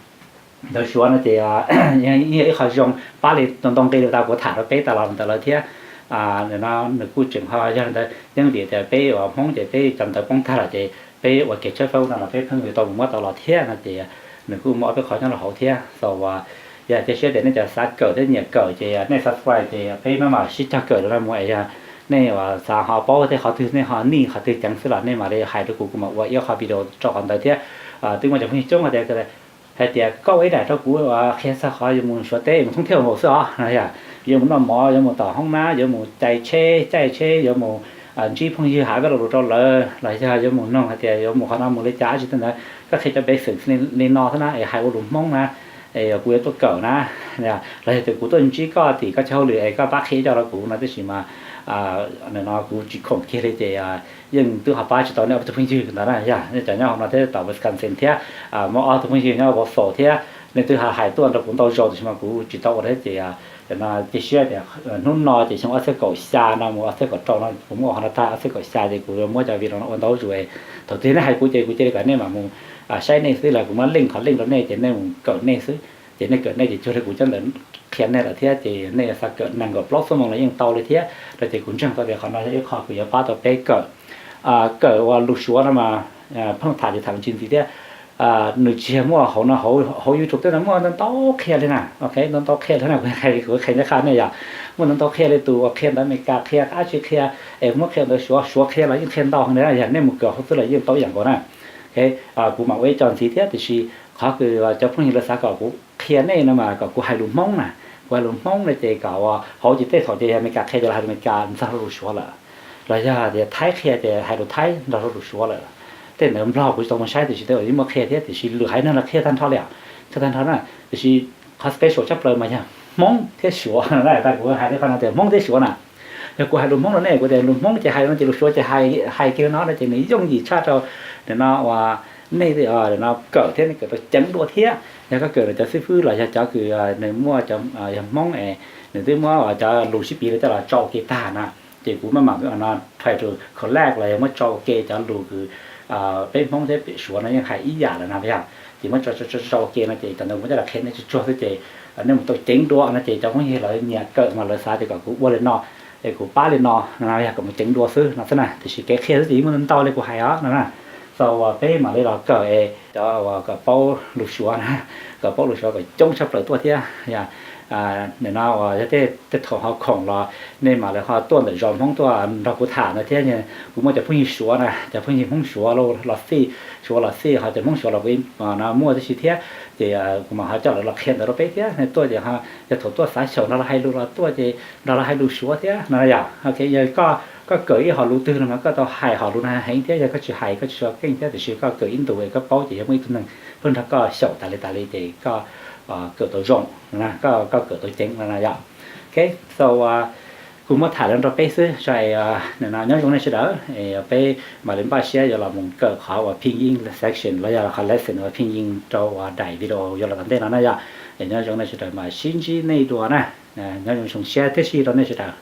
ntawv Suav no ces yog ib qho zoo pab li ntau nqi li tas kuv tham rau peb tas los ntawd lawm thiab. No nws kuj tseem ho yog li ntawd yeej vim tias peb uas Hmoob ces peb cov ntawv poob tag lawm ces peb ua kev tshawb fawb no los peb pheej yuav tau mus muab tau los thiab no ces nws kuj muaj ob peb qhov nyob rau hauv thiab. So uas yog cia siab tias nej cov xav kawm thiab nyiam kawm ces nej subscribe ces peb mam mam sib cog kawm rau no mus es yog nej uas xav ho paub tej qhov twg nej ho nij qhov twg ceev xwb los nej mam li hais rau kuv, kuv mam ua ib qho video rau qhov ntawd thiab. Twb muaj cov phooj ywg coob hais tias, hais tias koj ua ib daim rau kuv qhia txog qhov yuav mus Suav teb mus thoob thiaj nkaus xwb os no yog yuav mus noj mov, yuav mus tom hoob nab, yuav mus cais tsheb, caij tsheb, yuav mus ntsib phooj ywg hais peb lo lus rau lawv los yog yuav mus noog hais tias yuav mus qhov no mus li cas dab tsi tej ntawd, koj qhia cov basic li no xwb na es hais ua lus Hmoob na es kuv yuav tuaj kawm na. Los yog tias kuv tuaj ntsib koj tim koj chaw hauj lwm es koj pab qhia coj rau kuv no tab sis mas no kuv tsis khoom kiag li ces yeej twb ho pab tsis tau nej ob tug phooj ywg ntawd na yog nej cov nyob hauv no thiab tom Wisconsin thiab muaj ob tug phooj ywg nyob Wausau thiab nej twb ho hais tuaj rau kuv ntau zaus tab sis mas kuv tsis tau ua thiab ces no cia siab tias hnub no ces xyoo ob txhiab kaum xya no mus ob txhiab kaum rau no kuv muab ua qhov no tag ob txhiab kaum xya ces kuv yuav muab cov video no ua ntau zus. Thaum twg nej hais kuv ces kuv cia li kom nej mam mus saib nej xwb los kuv muab link qhov link rau nej ces nej mus kawm nej xwb. Ces nej kawm nej ces cuag li kuv cov ntawm qhia nej lawm thiab, ces nej xav kawm nees nkaum plaub xuab moos los yeej tau li thiab. Rau ces kuv ntseeg tau tias qhov no yog ib qho kuv yuav pab tau peb kawm, kawm uas lus Suav no mas pheej tham ces tham tsis ntxiv thiab. Nws tsis yog muaj hauv no, hauv YouTube tej no muaj ntau ntau qhia li na, ok, ntau ntau qhia li na, kuv qhia ncaj qha nej yom, muaj ntau ntau qhia li tus uas qhia ntawv Amelikas, qhia dab tsi qhia, es muab qhia ntawv Suav, Suav qhia los yeej qhia ntau heev li na, yog nej mus kawm hauv xwb los yeej tau ib yam nkaus na. Ok, kuv mam ua ib co ntxiv thiab, tiam sis qhov kws cov phooj ywg lawv xav kom kuv qhia nej no mas kom kuv hais lus Hmoob na, kuv hais lus Hmoob no ces kom hauv ces tej thaum ces yog Amelikas qhia ces los hais lus Amelikas nrog rau lus Suav lawm, los yog tias Thaib qhia ces hais lus Thaib nrog rau lus Suav lawm. Tej ntawd Nplog kuv tsis tau mus saib tiam sis tej zaum yeej muaj qhia thiab, tiam sis lwm haiv neeg los qhia tag nrho li os, qhia tag nrho na. Tiam sis qhov special tshaj plaws mas yog Hmoob thiab Suav na, tas kuv hais li qhov no tias Hmoob thiab Suav na. Yog kuv hais lus Hmoob rau nej, kuv tias lus Hmoob ces hais no ces lus Suav ces hais kiag li no no ces nws yooj yim tshaj rau nim no uas nej no kawm thiab nej kawm tau ceev dua thiab. Yog koj kawm rau cov xib fwb los yog cov kws nws muaj, yog Hmoob es nws twb muab cov lus sib piv li coj los tso ua ke tag na, ces kuv maj mam no try to collect los yog muab tso ua ke cov lus kws peb Hmoob thiab peb Suav no yeej hais ib yam lawm na yog, ces muab tso tso ua ke no ces cov ntawd kuv muab coj los qhia nej tsuag tsuag xwb ces nej mus tau ceev dua no ces cov phooj ywg lawv nyiam kawm mas lawv xav tias kom kuv ua li no es kuv pab li no no yog kom mus ceev dua xwb no xwb na, tiam sis kev qhia xwb ces yeej muaj ntau li kuv hais os no na. So uas peb mam li los kawm es cov uas kom paub lus Suav na, kom paub lus Suav kom coob tshaj plaws tuaj thiab yog. Nim no uas yog tej thaum ho khoom los nej mam li ho tuaj ntawm zos Hmoob tuaj nrog kuv tham no thiab. Kuv muaj cov phooj ywg Suav na, cov phooj ywg Hmoob Suav los xij, Suav los xij, ho cov Hmoob Suav los kuv muaj tib si thiab. Ces kuv mam ho coj lawv los qhia ntawv rau peb thiab. Nej tuaj ces yog thaum tuaj xav xyaum nrog lawv hais lus los tuaj ces nrog lawv hais lus Suav thiab no yom. Ok, yog koj kawm ib hom lus twg no mas koj tau hais hom lus no heev thiab, yog koj tsis hais koj tsis tshua keej thiab, tiam sis koj kawm ib ntus es koj paub ces yog muaj ib tug neeg pheej nrog koj xyaum tas li tas li ces koj kawm tau zoo, koj kawm tau ceev no yom. Ok, so kuv muab tham li no rau peb xwb, so nyob zoo nej sawv daws, peb mam li npaj siab yuav los mus kawm qhov uas pinyin section los yog qhov lesson uas pinyin rau uas daim video yuav los tom ntej no na yom. Es nyob zoo nej sawv daws mas sib ntsib nej dua na. Nyob zoo zoo siab thiab sib ntsib rau nej sawv daws.